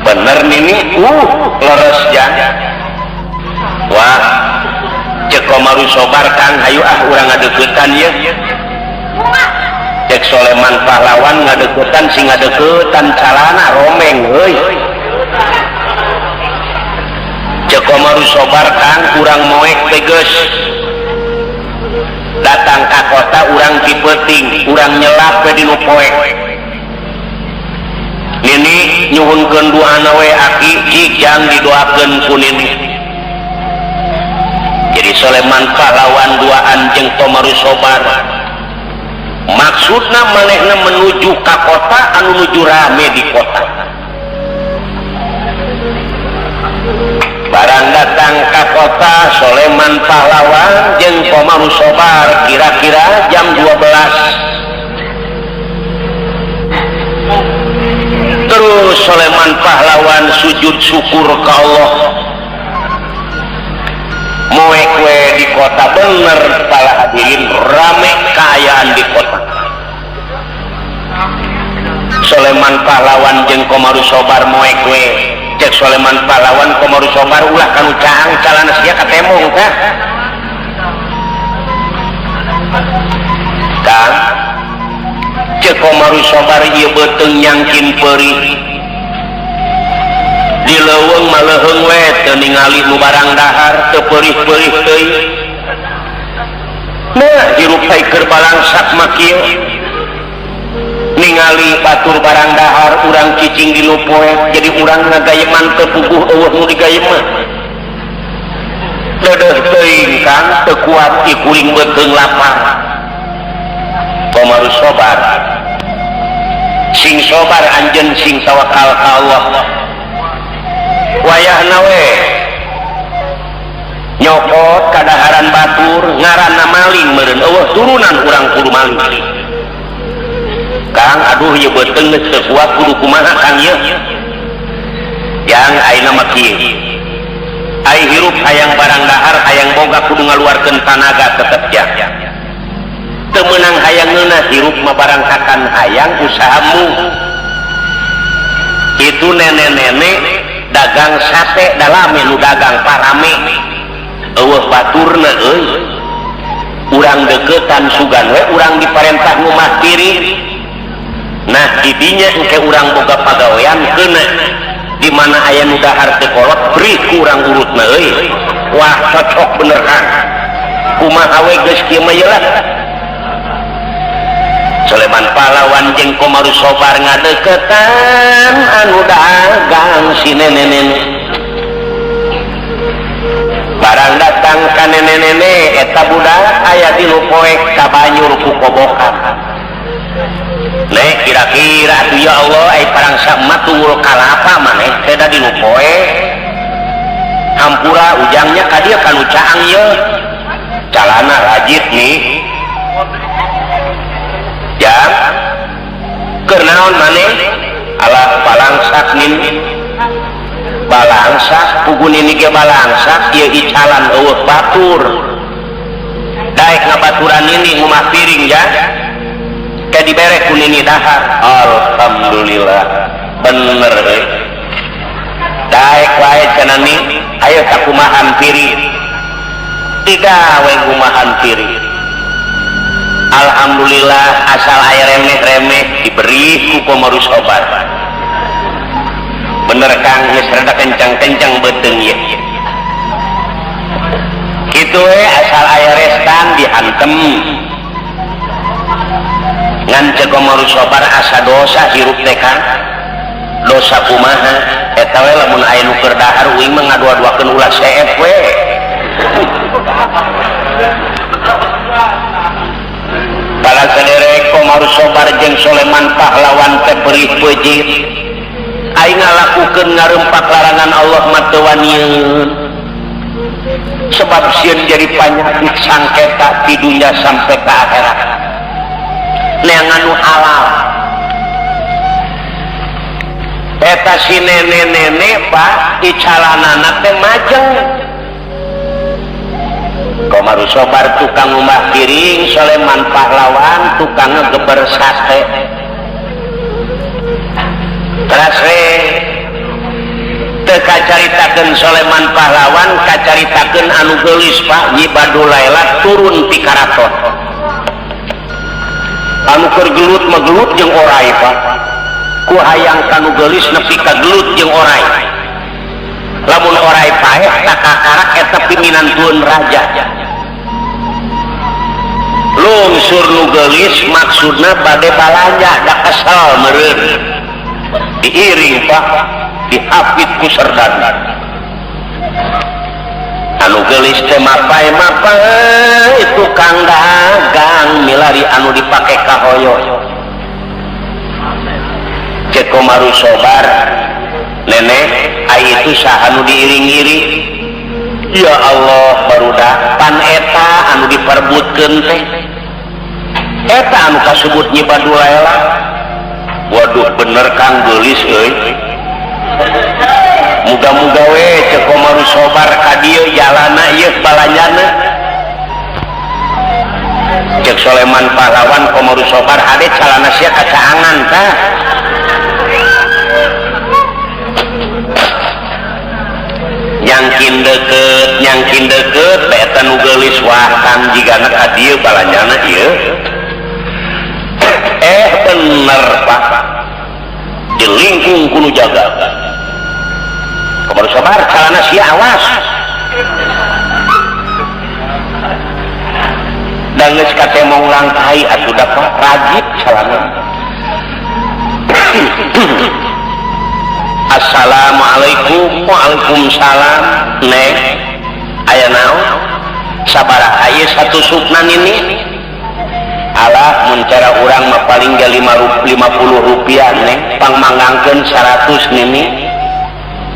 B: Bener nini, leres jang. Wah, cek Komaru Sobar Kang hayu ah urang ngadeuketan ieu. Cek Soleman Pahlawan ngadeukeutan sing ngadeukeutan calana romeng euy. Cek Komaru Sobar kang urang moek teges. Datang ka kota urang ti peuting, urang nyelap we di nu poek. Nini nyuhunkeun duana we aki jang didoakeun ku nini. Jadi Soleman Pahlawan duaan jeung Komaru Sobar. Maksudna manehna menuju ka kota anu nuju rame di kota. Barang datang ka kota Soleman Pahlawan jeung Komaru Sobar kira-kira jam 12. Terus Soleman Pahlawan sujud syukur ka Allah. Moek we di kota bener para hadirin rame kaayaan di kota. Soleman Pahlawan jeung Komaru Sobar moek we. Cek Soleman Pahlawan Komaru Sobar ulah kanu caang calana sia katemong kah. Kang cek Komaru Sobar ieu beuteung nyangkin peurih. Di leuweung mah leuheung we teu ningali nu barang dahar teu peurih-peurih teuing. Nah hirup teh keur balangsak mah kieu. Ningali batur barang dahar urang cicing di nu poek jadi urang ngagayeman teu puguh eueuh nu digayeman. Deudeuh teuing Kang teu kuat ikuring beuteung lapar. Komaru Sobar sing sobar anjeun sing tawakal ka Allah. Wayahna we nyokot kadaharan batur ngaranna maling meureun eueuh turunan urang kudu maling. Kang aduh ieu beuteung geus teu kuat kudu kumaha Kang ieu. Jang ayeuna mah kieu. Ai hirup hayang barang dahar hayang boga kudu ngaluarkeun tanaga tetep ja. Teu meunang hayang ngeunah hirup mah barang kakan hayang usahamu. Itu nenek-nenek dagang sate dalame nu dagang parame. Eueuh baturna euy. Urang deukeutan sugan we urang diparentah ngumah piring. Nah didinya engke urang boga pagawean keuna di mana aya nu dahar teu kolot beri ku urang urutna euy. Wah cocok bener Kang. Kumaha we geus kieu mah lah. Soleman Pahlawan jeung Komaru Sobar ngadeuketan anu dagang si nenek-nenek. Barang datang ka nenek-nenek eta budak aya di nu poek ka banyur ku kobokan. Nek kira-kira atuh ya Allah ai parang sama tunggul kalapa maneh teh da di nu poek. Hampura ujangnya ka dieu kanu caang ieu. Calana rajit nih. Jang keur naon maneh? Alah balangsak nin. Balangsak pugu nini ge balangsak ieu icalan eueuh batur. Daek ngabaturan nini ngumah piring ja. Teh dibere ku nini dahar. Alhamdulillah bener euy. Daek wae cenah ni ayo sakumahan piring. Digawe kumahan piring. Alhamdulillah asal aya remeh-remeh diberi ku Komaru Sobar. Bener Kang geus rada kencang-kencang beuteung ieu. Kitu we asal aya restan dihantem. Ngan cek Komaru Sobar asa dosa hirup teh Kang. Dosa kumaha? Eta we lamun aya nu keur dahar uing mah ngadua-duakeun ulah seep we. Bala sederek Komaru Sobar jeung Soleman Pahlawan teh perih peujeut. Aing ngalakukeun ngarempak larangan Allah mah teu wanieun. Sebab sieun jadi panyakit sangketa di dunia sampai ke akhirat. Neangan nu halal. Eta si nenek-nenek Pak icalanana teh majeng. Komaru Sobar tukang ngumbah piring, Soleman Pahlawan tukang ngegeber sate. Teras we teu kacaritakeun Soleman Pahlawan, kacaritakeun anu geulis Pak Nyi Badulaila turun ti karaton. Anu keur gelut mah gelut jeung orai Pak. Ku hayang kanu geulis nepi ka gelut jeung orai. Lamun orai paeh tak kakarak eta piminantueun raja. Lungsur nu geulis maksudna bade balanja da kesel meureun. Diiring Pak, dihapit ku serdan. Anu geulis teh mapai-mapai tukang dagang milari anu dipake kahoyo. Cek Komaru Sobar, nenek ai itu saha nu diiring-iring? Ya Allah barudak pan eta anu diperbutkeun teh. Eta anu kasebut Nyi Badulaela. Waduh bener Kang geulis euy. Muga-muga we cek Komaru Sobar ka dieu jalana ieu balanjana. Cek Soleman pahlawan Komaru Sobar hade calana sia kacaangan tah. Nyangkin deket eta nu geulis wah Kang jigana ka dieu balanjana ieu. Bener Pak. Dilingkung kudu jaga. Komaru Sobar calana sia awas. Da geus katemong langkai atuh da Pak rajit calana. Assalamualaikum. Waalaikumsalam. Neng aya naon? Sabaraha ieu satu supna nini? Alah mun cara urang mah paling ge 50 rupiah neng, pangmanggangkeun 100 nini.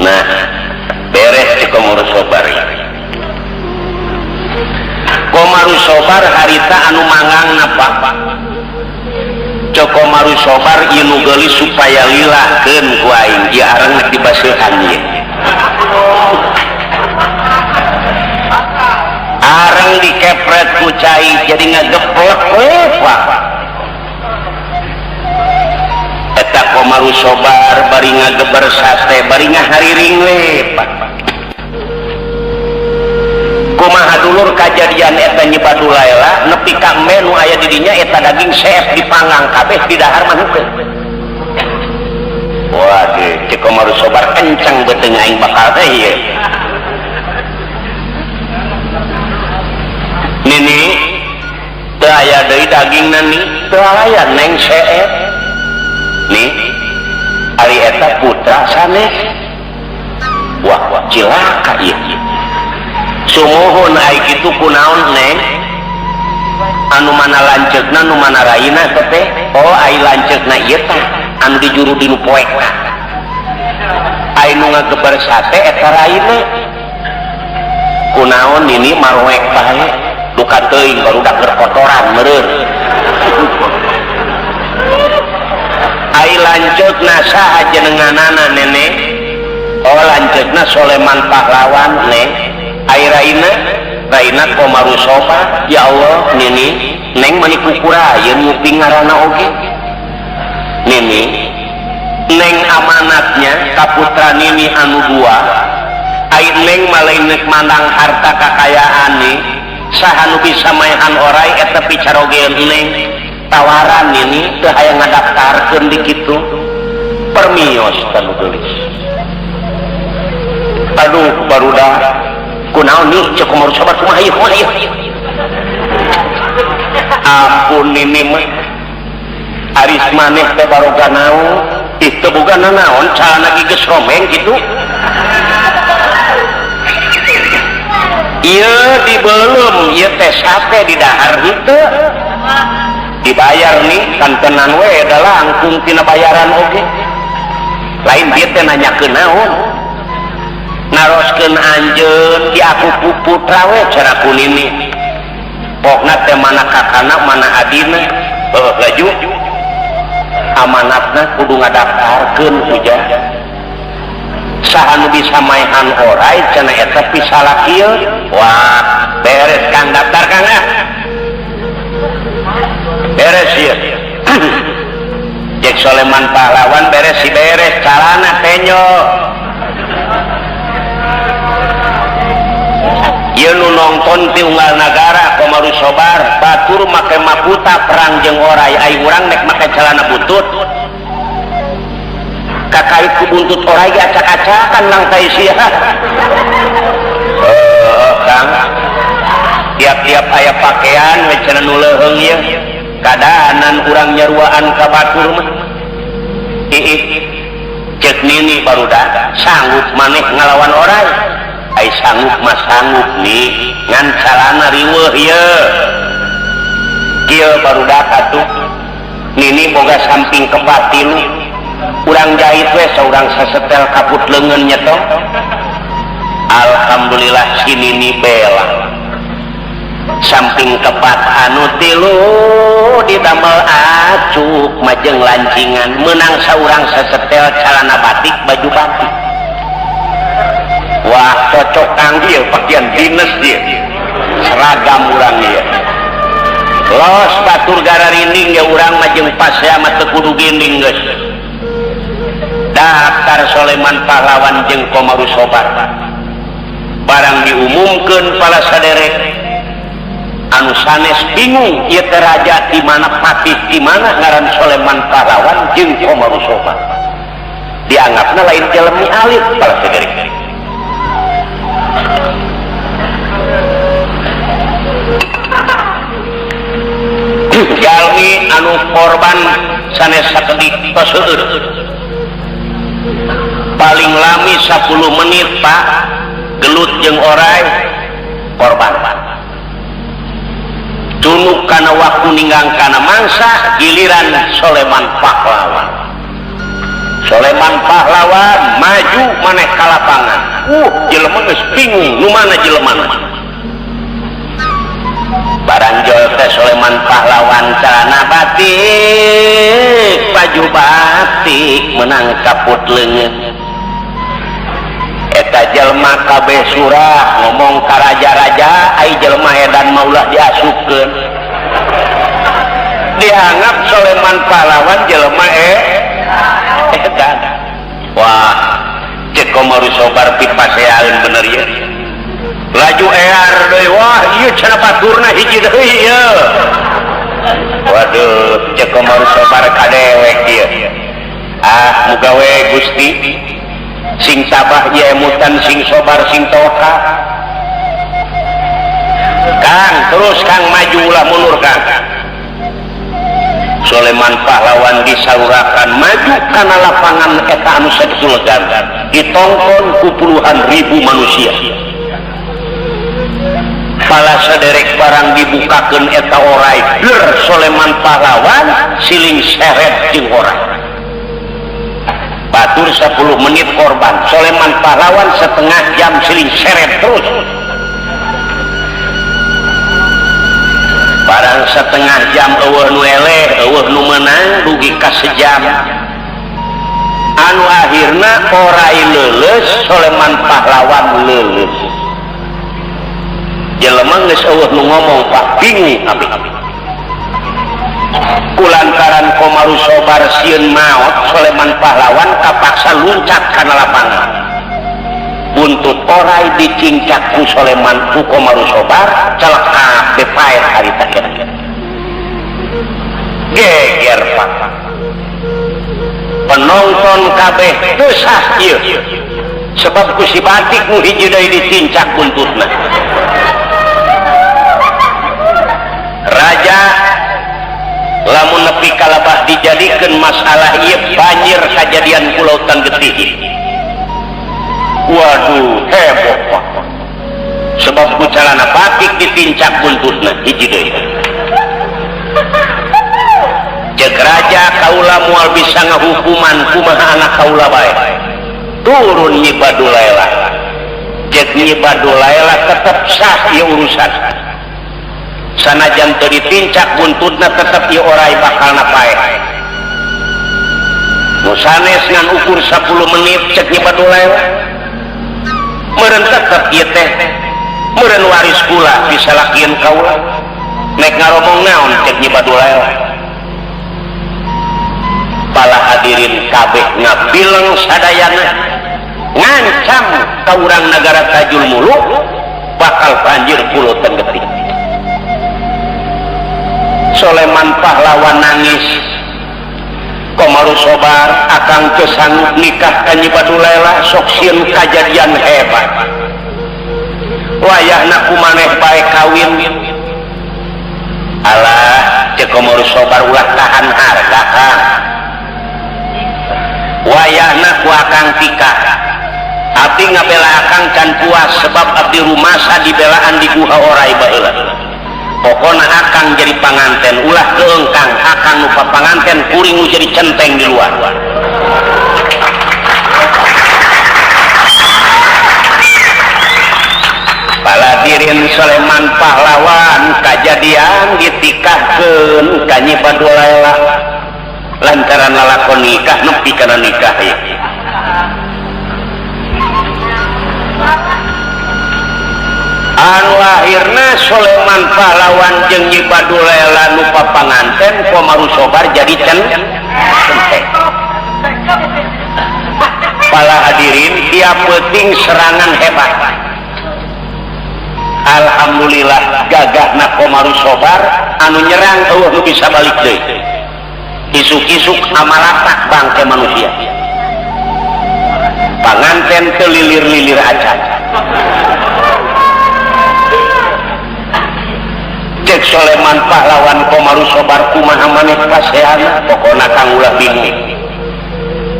B: Nah, beres cek Komaru Sobar. Komaru Sobar harita anu mangangna Pak. Cek Komaru Sobar ieu nu geulis supaya lilakeun ku aing ieu areng rek dibaseuhan ieu. Areng dikepret ku cai jadi ngageplek we Pak. Eta Komaru Sobar bari ngageber sate bari ngahariring we Pak. Kumaha dulur kajadian eta Nyi Badulaela nepi ka menu aya di dinya eta daging seep dipanggang kabeh di dahar mah henteu. Waduh, cek Komaru Sobar kenceng beuteung aing bakal teh ieu. Nini teu aya deui dagingna ni, teu aya neng seep. Nih, ari eta putra sanes. Wah, wah cilaka ieu. Sumuhun ai kitu kunaon neng? Anu mana lanceukna nu mana raina teh? Oh, ai lanceukna ieu tah anu dijuru dinu poek tah. Ai nu ngageber sate eta raina. Kunaon nini maroek bae? Duka teuing barudak keur kotoran meureun. Ai lanceukna saha jenenganana nenek? Oh, lanceukna Soleman pahlawan neng. Ai raina, raina Komaru Sobar. Ya Allah, nini, neng mani kukurayeun nguping ngaranna oge. Nini, neng amanatnya ka putra nini anu dua. Ai neng mah lain geus mandang harta kakayaan nih. Saha nu bisa maehan orai eta picarogeun neng. Tawaran nini teu hayang ngadaftarkeun di kitu. Permios tanu geulis. Aduh, barudak kunaon nih cek Komaru Sobar kumaha ieu kumaha ieu. Ampun nini mah. Aris maneh teh baroga naon? Ih teu boga nanaon calana ge geus romeng kitu. Ieu dibeuleum ieu teh sate di dahar henteu. Dibayar nih kantenan we da langkung tina bayaran oge. Lain dieu teh nanyakeun naon? Naroskeun anjeun di aku putra we cara ku nini. Pokna teh mana kakana mana adina. Heuh laju. Amanatna kudu ngadaftarkeun ujah. Saha nu bisa maehan orai cenah eta pisalakieun. Wah, beres Kang daftar Kang ah. Beres ieu. Cek Soleman pahlawan beres si beres calana tenyo. Ieu nu nongton ti unggal nagara Komaru Sobar batur make makuta perang jeung orai ai urang nek make celana butut kakait ku buntut orai ge acak-acakan nang tai sia. Kang tiap-tiap aya pakaian we cenah nu leuheung ieu kadahanan urang nyaruaan ka batur mah. Iih cek nini barudak sanggup maneh ngalawan orai ai sanggup mah sanggup nih ngan calana riweuh ieu kieu barudak atuh nini boga samping kepat tilu urang jahit we saurang sasetel kaput leungeun nya toh. Alhamdulillah si nini bela samping kepat anu tilu didamel acuk majeng lancingan menang saurang sasetel calana batik baju batik. Wah cocok kang ieu pakaian dinas ieu seragam urang ieu los batur gararinding ge urang mah jeung pasea mah teu kudu ginding geus. Daftar Soleman Pahlawan jeung Komaru Sobar barang diumumkeun pala saderek anu sanes bingung ieu teh raja di mana patih di mana ngaran Soleman Pahlawan jeung Komaru Sobar dianggapna lain jelemi alit pala saderek. Jalmi anu korban sanes sakedik tos seueur paling lami 10 menit Pak gelut jeung orai korban tunuk kana waktu ninggang kana mangsa giliran Soleman Pahlawan. Soleman Pahlawan maju maneh ka lapangan. Jelema geus bingung nu mana jelemana. Barang jol teh Soleman Pahlawan celana batik baju batik menang kaput leungeun. Eta jelema kabeh surah ngomong ka raja-raja ai jelema edan maulah diasupkeun. Dianggap Soleman Pahlawan jelema edan. Wah cek Komaru Sobar pipaseaeun bener ieu. Laju ear deui wah ieu cenah baturna hiji deui ieu. Waduh cek Komaru Sobar ka dewek ieu. Ah muga we Gusti sing tabah ieu emutan sing sobar sing tawakal. Kang terus Kang maju ulah mundur Kang. Soleman Pahlawan disaurakan maju kana lapangan eta anu sakitu legan ditongton ku puluhan ribu manusia. Pala saderek barang dibukakeun eta orai der Soleman Pahlawan siling seret jeung orai. Batur 10 menit korban Soleman Pahlawan setengah jam siling seret terus. Barang setengah jam eueuh nu eleh eueuh nu meunang dugi ka sejam anu akhirna orai leuleus Soleman Pahlawan leuleus. Jelema geus eueuh nu ngomong Pak bingung abi. Kulantaran Komaru Sobar sieun maot Soleman Pahlawan kapaksa luncat kana lapangan. Buntut orai dicincak ku Soleman ku Komaru Sobar celekap bepaet harita kira-kira. Geger Pak. Penonton kabeh teu sah ieu. Sebab ku si batik nu hiji deui dicincak buntutna. Raja lamun nepi kalabah dijadikeun masalah ieu banjir kajadian Pulau Getih. Waduh heboh Pak. Sebab ku calana batik ditincak buntutna hiji deui. Ceuk raja kaula moal bisa ngahukuman kumaha anak kaula bae. Turun Nyi Badulaela. Ceuk Nyi Badulaela tetep sah ieu urusan. Sanajan teu ditincak buntutna tetep ieu orai bakalna paeh. Nu sanes ngan ukur 10 menit cek Nyi Badulaela. Meureun tetep ieu teh meureun waris kula bisa lakieun kaula. Nek ngaromong naon cek Nyi Badulaela. Pala hadirin kabeh ngabileng sadayana ngancam ka urang nagara Tajul Muluk Bakal banjir pulau Tenggeti. Soleman pahlawan nangis. Komaru Sobar akang teu sanggup nikah ka Nyi Badulaela sok sieun kajadian hebat. Wayahna ku maneh bae kawin. Alah, ceuk Komaru Sobar ulah tahan harga Kang. Wayahna ku akang tikah. Abdi ngabela akang can puas sebab abdi rumasa dibelaan di guha orai baheula. Pokona akang jadi panganten ulah keengkang akang nu panganten kuring nu jadi centeng di luar. Paladirin Soleman pahlawan kajadian ditikahkeun ka Nyi Badulaela lantaran lalakon nikah nepi kana nikah ieu. Anu akhirna Soleman pahlawan jeung Nyi Badulaela nu papanganten Komaru Sobar jadi centeng. Pala hadirin tiap peuting serangan hebat. Alhamdulillah gagahna Komaru Sobar anu nyerang eueuh nu bisa balik deui. Isuk-isuk amalatak bangke manusia. Panganten teu lilir-lilir acan. Cek Soleman pahlawan Komaru Sobar kumaha maneh paseana pokona kang ulah bingung.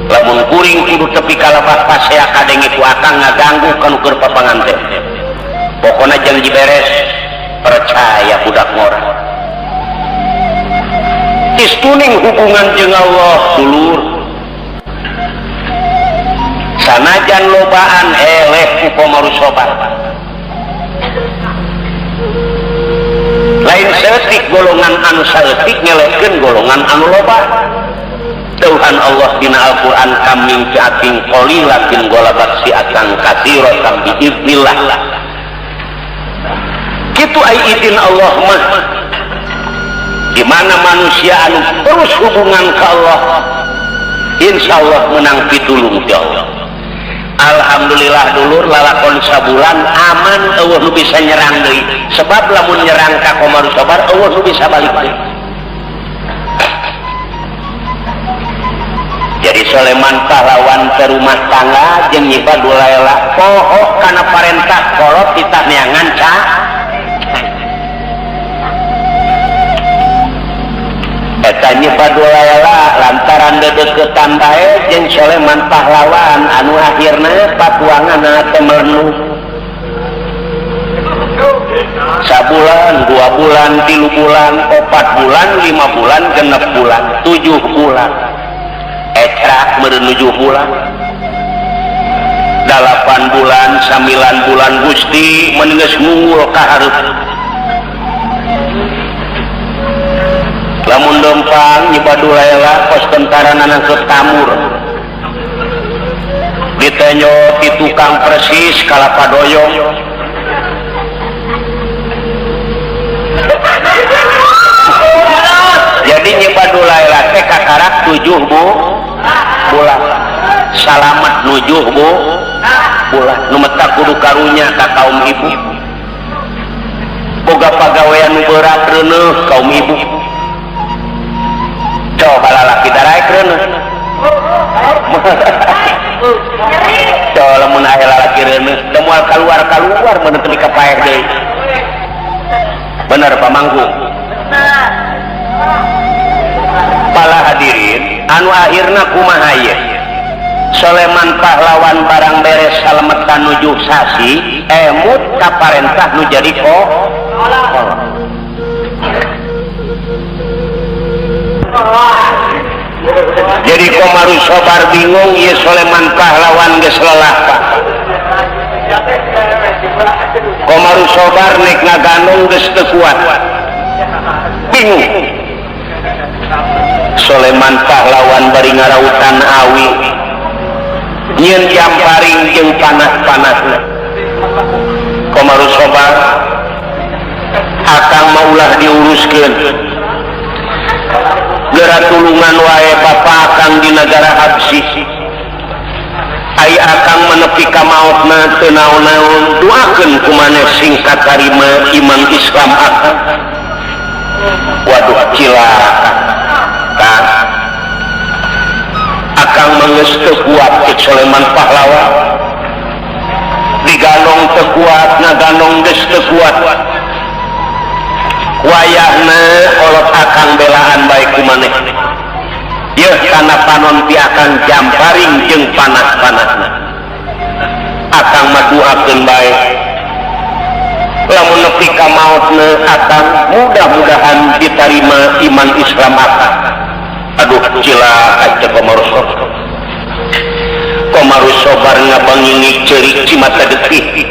B: Lamun kuring kudu tepi ka lebah pasea kadenge ku akang ngaganggu kanu keur papanganten. Pokona janji beres percaya budak ngora. Istuning hubungan jeung Allah dulur. Sanajan lobaan eleh ku Komaru Sobar. Lain saeutik golongan anu saeutik nyelehkeun golongan anu loba. Tuhan Allah dina Al-Qur'an kaming fi'atin qalilatin ghalabat si'atan katsiratan biiznillah. Kitu ai izin Allah mah. Di mana manusia anu terus hubungan ka Allah, insyaallah menang pitulung ti Allah. Alhamdulillah dulur lalakon sabulan aman eueuh nu bisa nyerang deui. Sebab lamun nyerang ka Komaru Sobar eueuh nu bisa balik deui. Jadi Soleman pahlawan ke rumah tangga jeung Nyi Badulaela poho kana parentah kolot titah neangan ca. Eta Nyi Badulaela lantaran dedeukeutan bae jeung Soleman pahlawan anu akhirna patuanganna teh melenung. Sabulan, 2 bulan, 3 bulan, 4 bulan, 5 bulan, 6 bulan, 7 bulan. Ecrak meureun 7 bulan. 8 bulan, 9 bulan Gusti mun geus ngunggul ka hareup. Lamun lempang Nyi Badulaela kos tentara nangkep tamur. Ditenyo ti tukang persis kalapa doyong. Jadi Nyi Badulaela teh kakarak 7 bulan. Salamet 7 bulan. Nu meta kudu karunya ka kaum ibu. Boga pagawean nu berat reuneuh kaum ibu. Coba lalaki daraek reuneuh. Coba lamun aya lalaki reuneuh teu moal kaluar-kaluar mun teu dikapaeh deui. Bener Pak Mangku? Pala hadirin anu akhirna kumaha ieu? Soleman pahlawan barang beres salemetan nuju sasi emut ka parentah nu jadi kolot. Jadi Komaru Sobar bingung ieu Soleman pahlawan geus lelah Pak. Komaru Sobar nek ngaganong geus teu kuat. Bingung. Soleman pahlawan bari ngarautan awi. Nyieun jamparing jeung panah-panahna. Komaru Sobar akang mah ulah diuruskeun. Geura tulungan wae bapa akang di negara Habsyi. Ai akang menepi nepi ka maotna teu naon-naon doakeun ku maneh sing katarima iman Islam akang. Waduh cilaka Kang, akang mah geus teu kuat cek Sulaiman Pahlawan. Diganong teu kuat, ngaganong geus teu kuat. Wayahna kolot akang belaan bae ku maneh. Yeuh kana panon ti akang jamparing jeung panas-panasna. Akang mah doakeun bae. Lamun nepi ka maotna akang mudah-mudahan diterima iman Islam akang. Aduh cilaka cek Komaru Sobar. Komaru Sobar ngabangingik ceurik cimata getih.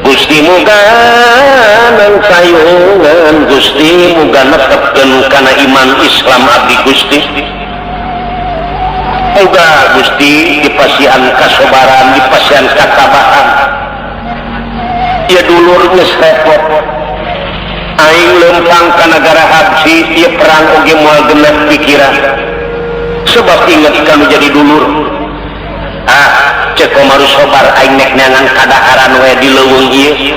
B: Gusti muga nangtayungan, Gusti muga netepkeun kana iman Islam abdi Gusti. Muga Gusti dipasihan kasobaran, dipasihan katabahan. Ya dulur geus repot. Aing lempang ka nagara Habsi, ieu perang oge moal genep pikiran. Sebab inget kanu jadi dulur. Ah, cek Komaru Sobar aing nek neangan kadaharan we di leuweung ieu.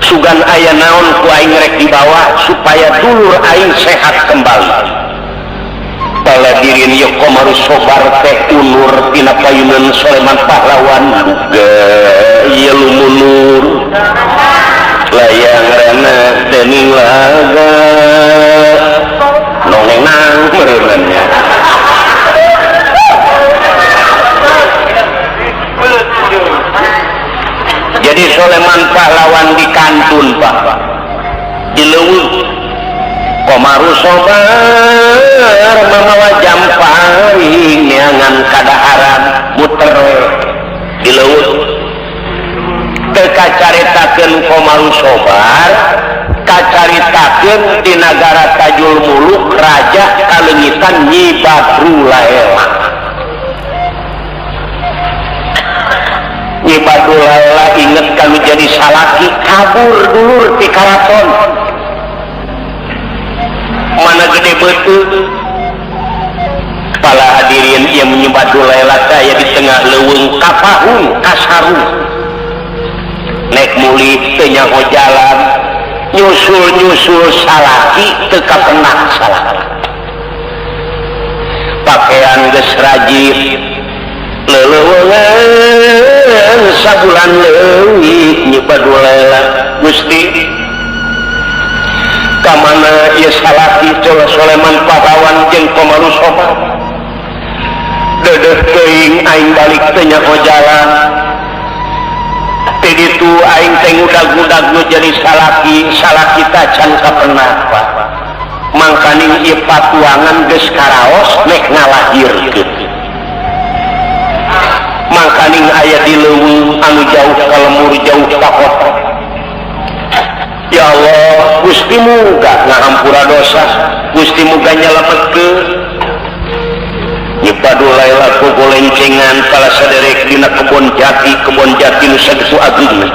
B: Sugan aya naon ku aing rek dibawa supaya dulur aing sehat kembali. Paladirin ieu Komaru Sobar teh unur tina payunan Sulaiman Pahlawan duga ieu lumunur. Layang rana dening laga nongeng nang meureunnya. Jadi Sulaiman Pahlawan di kantun Pak, di leuweung. Komaru Sobar mamawa jamparing neangan kadaharan muter di leuweung. Teu kacaritakeun Komaru Sobar, kacaritakeun di nagara Tajul Muluk raja kaleungitan Nyi Badru Laela. Nyi Badru Laela inget kanu jadi salaki kabur dulur ti karaton. Mana gede beuteung. Pala hadirin ieu Nyi Badru Laela teh aya di tengah leuweung kapahung kasarung. Nek mulih teu nyaho jalan, nyusul-nyusul salaki teu kapenak salaki. Pakaian geus rajin, leuleungan sabulan leuwih Nyi Badru Laela. Gusti, ka mana ieu salaki Sulaiman Pahlawan jeung Komaru Sobar? Deudeuh teuing aing balik teu nyaho jalan. Ti ditu aing teh ngudag-ngudag nu jadi salaki, salaki tacan kapenak Pak. Mangkaning ieu patuangan geus karaos nek ngalahirkeun. Mangkaning aya di leuweung anu jauh ka lemur jauh ka kota. Ya Allah, Gusti muga ngahampura dosa, Gusti muga nyalametkeun. Nyi Badru Laela gogolencengan pala saderek dina kebon jati, kebon jati nu sakitu ageungna.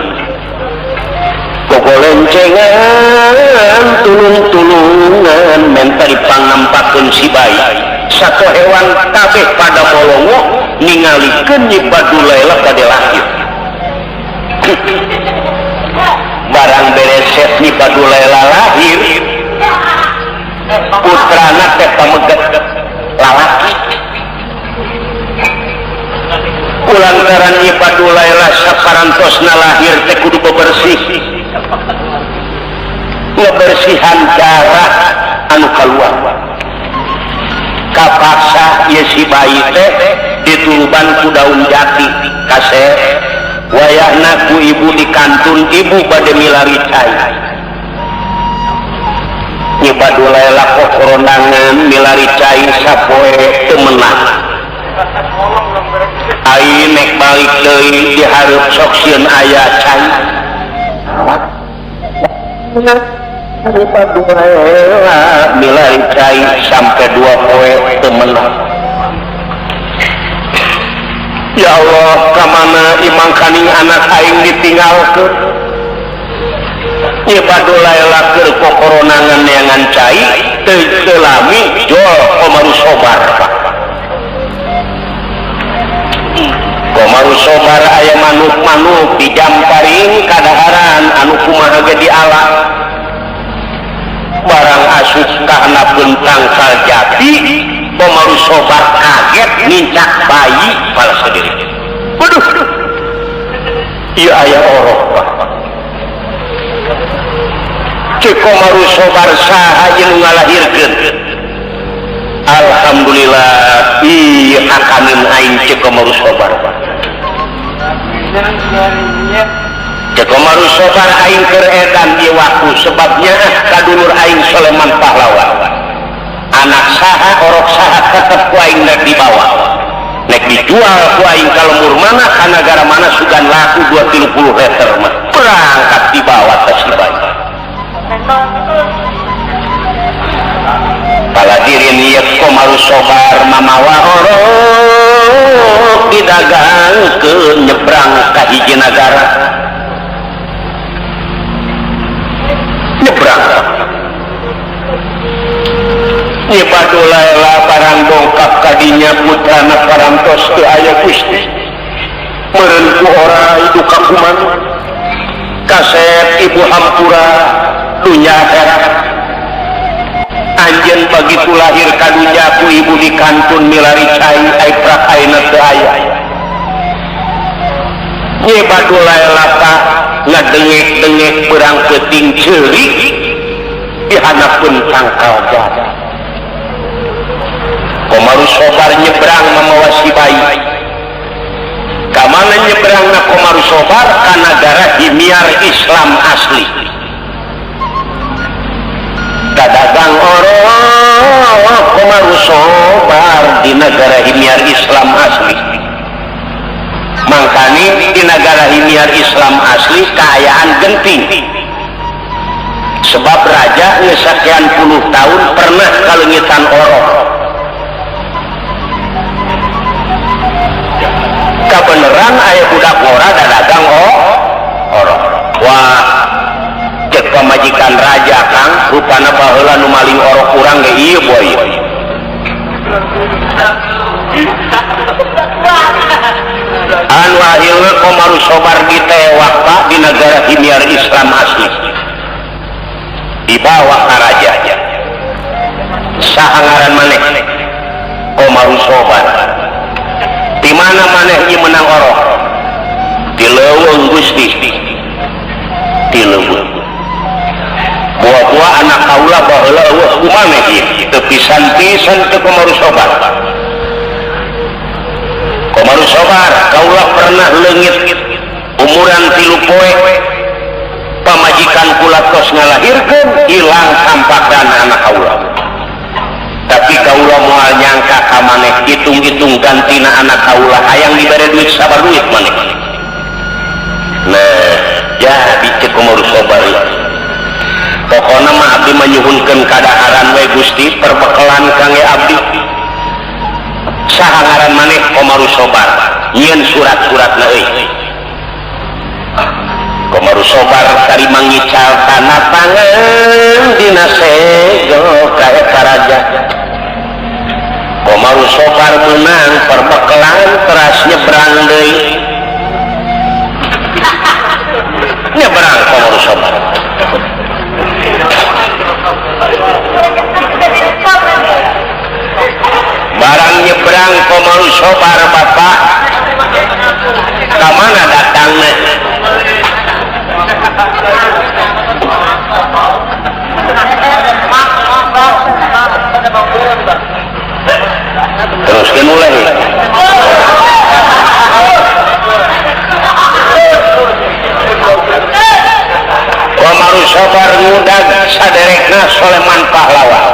B: Gogolencengan tulung-tulungan menta dipangampakeun si bayi. Sato hewan kabeh pada bolongo ningalikeun Nyi Badru Laela bade lahir. Barang bereset Nyi Badru Laela lahir, putrana teh pameget lalaki. Kulantaran Nyi Badru Laela saparantosna lahir teh kudu bebersih, ngebersihan darah anu kaluar. Kapaksa ieu si bayi teh dituluban ku daun jati kasep. Wayahna ku ibu di kantun, ibu bade milari cai. Nyi Badru Laela kokoronangan milari cai sapoe teu meunang. Aing nek balik deui dihareup sok sieun aya cai. Nyi Badru Laela milari cai sampai 2 poe teu meunang. Ya Allah, ka mana imang kaning anak aing ditinggalkeun? Nyi Badru Laela keur kokoronangan neangan cai teu lami jol Komaru Sobar Pak. Komaru Sobar aya manuk-manuk di jamparing kadaharan anu kumaha ge diala barang asup kahanapun tangkal jati. Komaru Sobar kaget nincak bayi pala sendiri. Waduh, ieu aya orok Pak. Cek Komaru Sobar saha jeung ngalahirkeun. Alhamdulillah ieu hakaneun aing cek Komaru Sobar. Cek Komaru Sobar aing keur edan ieu waktu sebabnya kadulur aing Soleman pahlawan. Anak saha orok saha tetep ku aing nek dibawa. Nek dijual ku aing ka lembur mana ka nagara mana sugan laku 230 liter mah. Berangkat dibawa ka si bayi. Paladirin ieu Komaru Sobar mamawa orok didagangkeun nyebrang ka hiji nagara. Nyebrang. Nyebadulaela barang dongkap kadinya putrana parantos teu aya Gusti. Meureun ku ora itu kakuman. Kasep ibu hampura dunya akhirat. Anjeun begitu lahir ka dunya ku ibu di kantun milari cai ai prak ayeuna teu aya. Nyebadulaela tah ngadengek-dengek berang peuting ceurik di hanapun tangkal jati. Komaru Sobar nyebrang mamawa si bayi. Kamana nyebrangna Komaru Sobar ka nagara Himyar Islam asli. Kadagang orok Komaru Sobar di negara Himyar Islam asli. Mangkani di negara Himyar Islam asli kaayaan genting. Sebab raja geus sakian puluh tahun pernah kaleungitan orok. Kabeneran aya budak ngora dadagang orok. Wah, cek pamajikan raja Kang, rupana baheula nu maling orok urang ge ieu boy. Anu akhirna Komaru Sobar ditewak Pak di negara Himyar Islam asli. Dibawa ka raja. Saha ngaran maneh? Komaru Sobar. Di mana maneh ieu menang orok? Di leuweung Gusti. Di leuweung. Buah-buah anak kaula baheula eueuh ku maneh ieu. Teu pisan-pisan teu Komaru Sobar. Komaru Sobar kaula pernah leungit umuran 3 poe. Pamajikan kula tos ngalahirkeun hilang sampakan anak kaula. Tapi kaula moal nyangka ka maneh hitung-hitung gantina anak kaula hayang dibere duit sabar duit maneh. Nah, jadi cek Komaru Sobar. Pokona mah abdi manyuhunkeun kadaharan we Gusti perbekalan kangge abdi. Saha ngaran maneh Komaru Sobar? Nyieun surat-suratna euy. Komaru Sobar tarima ngical tanda tangan dina segel ka eta raja. Komaru Sobar menang perbekalan teras nyebrang deui. Nyebrang Komaru Sobar. Barang nyebrang Komaru Sobar bapak ka mana datangna? Teruskan mulai. Komaru Sobar ngudag saderekna Soleman pahlawan.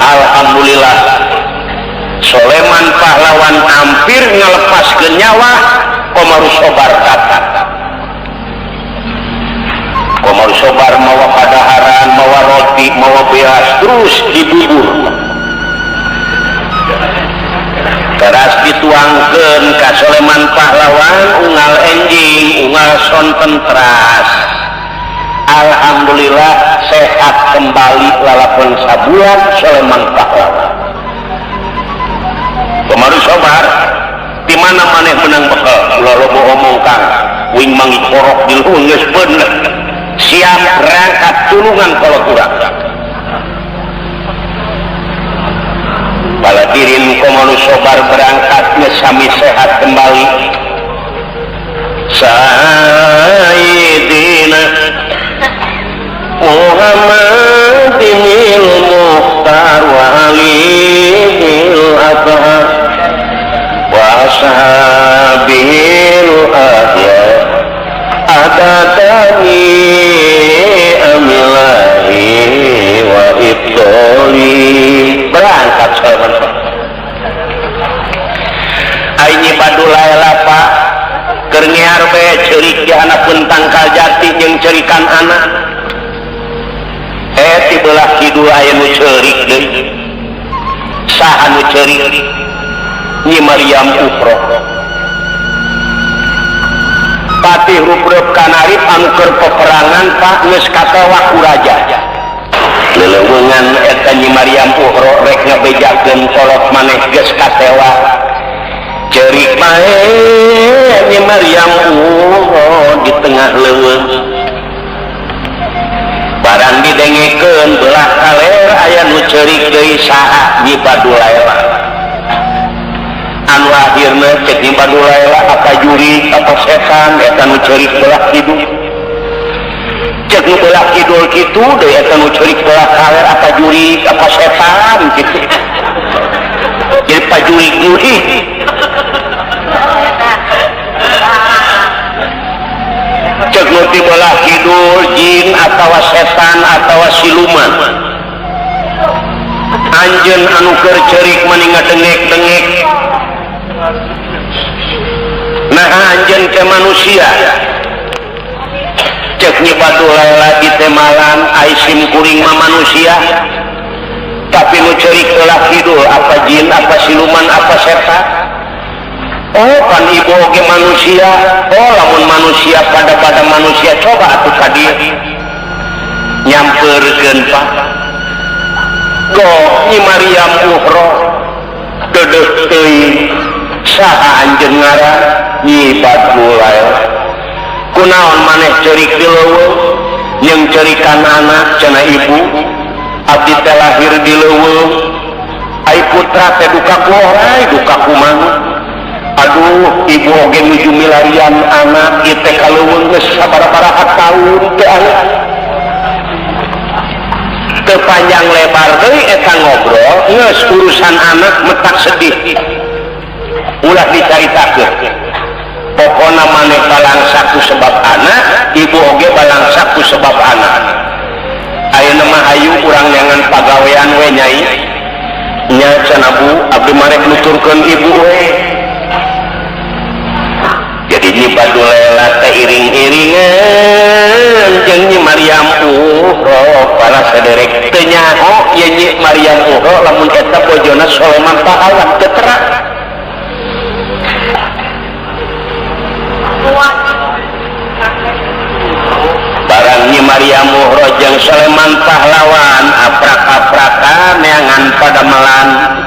B: Alhamdulillah Soleman pahlawan hampir ngalepaskeun nyawa Komaru Sobar kata. Komaru Sobar mawa kadaharan, mawa roti, mawa beas terus dibubur. Teras dituangkeun ka Soleman pahlawan unggal enjing, unggal sonten teras. Alhamdulillah sehat kembali lalakon sabulan Soleman pahlawan. Komaru Sobar di mana maneh mangi korok di leuweung geus bener siap berangkat tulungan kolot urang. Baladirin komo nu sobar berangkat geus sami sehat kembali. Sayyidina Muhammadinil Mukhtar wa alihil athhar wa ashabihil ahya adatani amilahi wa ibdoli. Berangkat sahabat. Aini badulaela Pak keur ngear bae ceurik di hanapun tangkal jati jeung ceurikan anak. Ti belah kidul aya nu ceurik deui. Saha nu ceurik? Nyi Maryam Uhro. Patih rupreup kanarip anu keur peperangan Pak geus katewak ku raja. Leleuweungan eta Nyi Maryam Uhro rek ngabejakeun kolot maneh geus katewak. Ceurik bae Nyi Maryam Uhro di tengah leuweung. Barang didengekeun belah kaler aya nu ceurik deui saha Nyi Badulaela. Anu akhirna cek Nyi Badulaela apa jurig apa setan eta nu ceurik belah kidul. Cek nu belah kidul kitu deui eta nu ceurik belah kaler apa jurig apa setan kitu. Jadi pajurig jurig. Cek nu ti belah kidul jin atawa setan atawa siluman. Anjeun anu keur ceurik mani ngadengek-dengek. Nah anjeun ke manusia. Cek Nyi Badulaela di temalan ai sim kuring mah manusia. Tapi nu ceurik belah kidul apa jin apa siluman apa setan. Oh kan ibu oge manusia. Oh lamun manusia pada manusia coba atuh ka dieu. Nyampeurkeun Pak. Go Nyi Maryam Uhro dedeuh teuing saha anjeun ngaran Nyi Badulaela. Kunaon maneh ceurik di leuweung jeung ceurikan anak cenah ibu. Abdi teh lahir di leuweung. Ai putra teh duka ku orai duka kumaha. Aduh ibu oge nuju milarian anak ieu teh ka leuweung geus sabaraha taun teh aya. Teu panjang lebar deui eta ngobrol geus urusan anak metak sedih. Ulah dicaritakeun. Pokona maneh balangsa ku sebab anak, ibu oge balangsa ku sebab anak. Ayeuna mah hayu urang neangan pagawean we nyai. Nya cenah Bu, abdi marek nuturkeun ibu we. Jadi Nyi Badulaela teh iring-iringan jeung Nyi Maryam Uhro para saderek teu nyaho ye Nyi Maryam Uhro lamun eta bojona Soleman pahlawan teu terang. Barang Nyi Maryam Uhro jeung Soleman pahlawan aprak-aprakan neangan padamelan.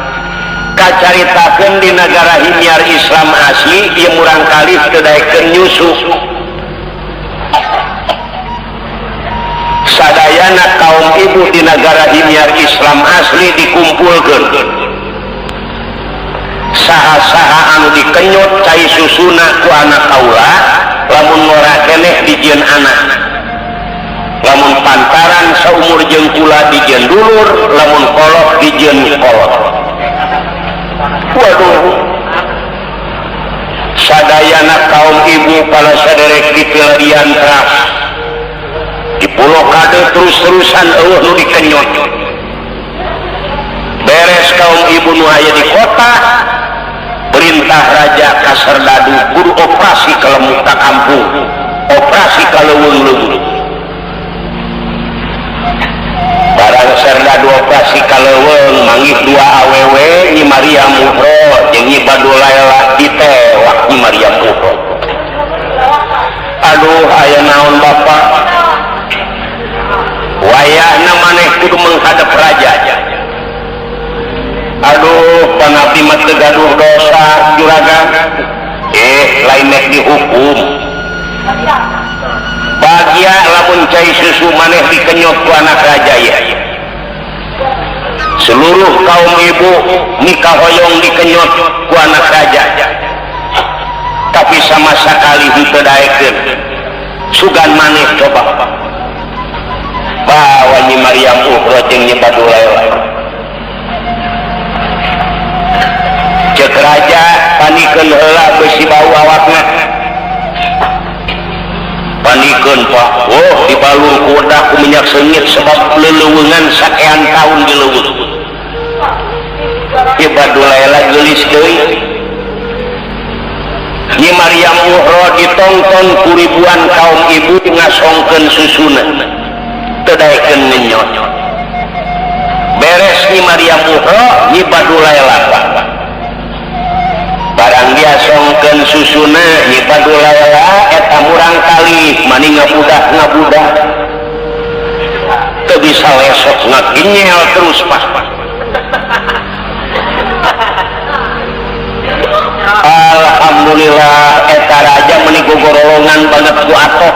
B: Kacaritakeun di nagara Himyar Islam asli ieu murang kali teu daekeun nyusu. Sadayana kaum ibu di nagara Himyar Islam asli dikumpulkeun. Saha-saha anu dikenyot cai susuna ku anak kaula lamun ngora keneh dijieun anak. Lamun pantaran saumur jeung kula dijieun dulur, lamun kolot dijieun kolot. Waduh, sadayana kaum ibu para saderek di pilarian keras di pulau kade terus-terusan eueuh nu dikenyot. Beres kaum ibu nu aya di kota, perintah raja ka serdadu kudu operasi ka lembur ka kampung, operasi ka leuweung-leuweung. Barang serdadu operasi ka leuweung manggih dua awewe Nyi Maryam Uhro jeung Nyi Badulaela ditewak Nyi Maryam Uhro. Aduh aya naon bapak? Wayahna maneh kudu menghadap raja. Aduh pangabdi mah teu gaduh dosa juragan. Lain nek dihukum. Bahagia lamun cai susu maneh dikenyot ku anak raja ya. Seluruh kaum ibu nikah hoyong dikenyot ku anak raja. Tapi sama sekali henteu daekeun. Sugan maneh coba. Bawa Nyi Maryam Uhro jeung Nyi Badulaela. Cek raja panikeun heula beusi bau awakna. Panikeun Pak, oh dibalur ku wedah ku minyak seungit sebab leleuweungan sakean taun di leuweung. Nyi Badulaela geulis deui. Nyi Maryam Uhro ditongton ku ribuan kaum ibu ngasongkeun susuna. Teu daekeun ngenyot. Beres Nyi Maryam Uhro, Nyi Badulaela Pak. Barang dia songkeun susuna Nyi Badulaela eta murang kali mani ngabudak-ngabudak. Teu bisa lesok ngaginyel terus Pak. Alhamdulillah eta raja meuni gogorolongan banget ku atoh.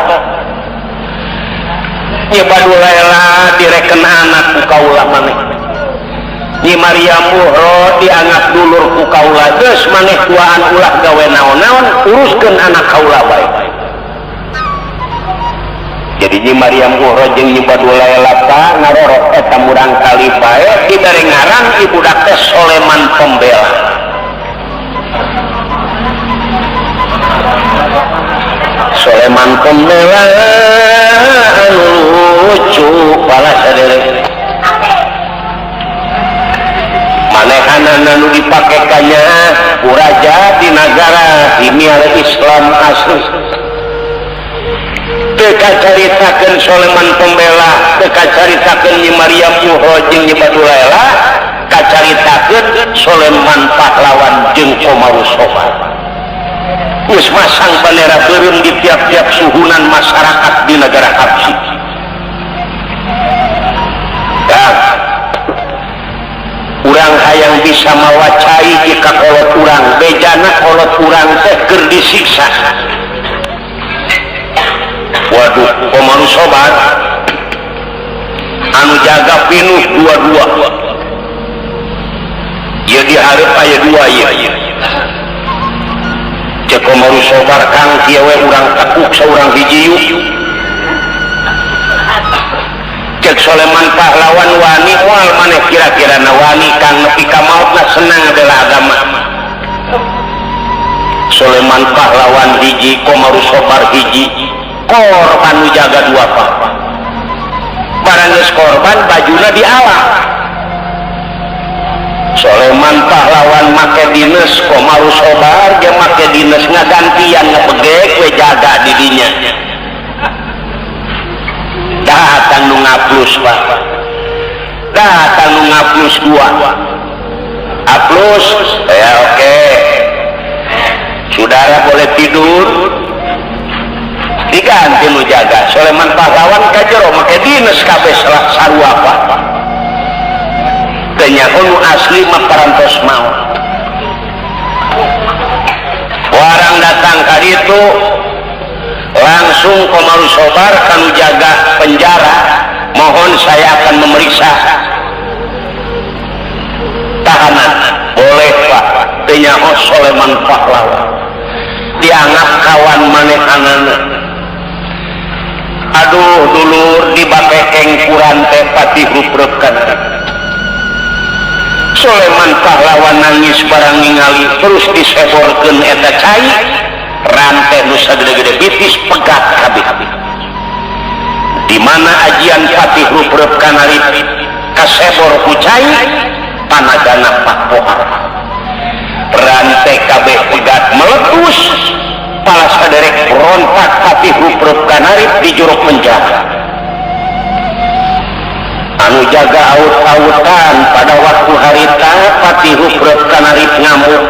B: Nyi Badulaela direken anak ku kaula maneh. Nyi Maryam Uhro dianggap dulur ku kaula geus maneh tuaan ulah gawe naon-naon uruskeun anak kaula bae. Jadi Nyi Maryam Uhro jeung Nyi Badulaela ngarorok eta murang kali bae dibere ngaran ibudak teh Soleman Pembela. Soleman Pembela anu lucu balas saderek. Manehanana nu dipake kanya ku raja di nagara himiar Islam asli. Teu kacaritakeun Soleman Pembela, teu kacaritakeun Nyi Maryam Uhro jeung Nyi Badulaela, kacaritakeun Soleman pahlawan jeung Komarus Sobar. Geus masang bendera beureum di tiap-tiap suhunan masyarakat di negara Habsyi. Kang, urang hayang bisa mawa cai jika kolot urang, bejana kolot urang teh keur disiksa. Waduh, Komarus Sobar anu jaga pinuh dua-dua. Ieu dihareup aya dua ieu. Cek Komarus Sobar kang kieu we urang tekuk saurang hiji yuk. Cek Soleman pahlawan wani moal maneh kira-kira na wani kang nepi ka maotna senang bela agama. Soleman pahlawan hiji, Komarus Sobar hiji, korban nu jaga dua pak. Barang geus korban bajuna dialak. Soleman pahlawan make dines, Komarus Sobar ge make dines ngagantian ngabegek we jaga di dinya. Datang nu ngaplus Pak. Datang nu ngaplus dua. Aplus, ya oke. Saudara boleh tidur. Diganti nu jaga. Soleman pahlawan ka jero make dines kabeh sarua Pak. Teu nyaho nu asli mah parantos maot. Warang datang ka ditu langsung Komarus Sobar kanu jaga penjara, mohon saya akan memeriksa tahanan. Boleh Pak. Teu nyaho Soleman pahlawan dianggap kawan manehanana. Aduh dulur dibakekeng kuran teh patih rupreukeun. Soleman pahlawan nangis barang ningali terus diseborkeun eta cai rantai nu sagede-gede bitis pegat kabeh. Di mana ajian patih rupreup kanarip kasebor ku cai panagana papohar. Rantai kabeh pegat meletus pala saderek rontak patih rupreup kanarip di juruk penjara. Anu jaga aut-autan pada waktu harita patih rupreup kanarip ngamuk.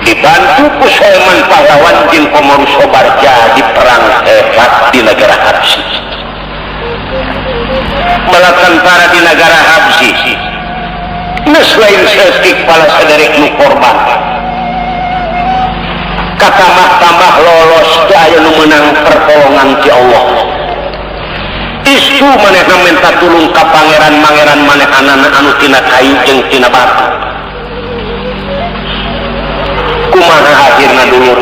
B: Dibantu ku Soleman pahlawan jeung Komarus Sobar jadi perang hebat di negara Habsyi. Bala tentara di negara Habsyi geus lain saeutik pala saderek nu korban. Katamah-tamah lolos teu aya nu meunang pertolongan ti Allah. Istu manehna minta tulung ka pangeran-mangeran manehanana anu tina kayu jeung tina batu. Kumaha akhirna dulur?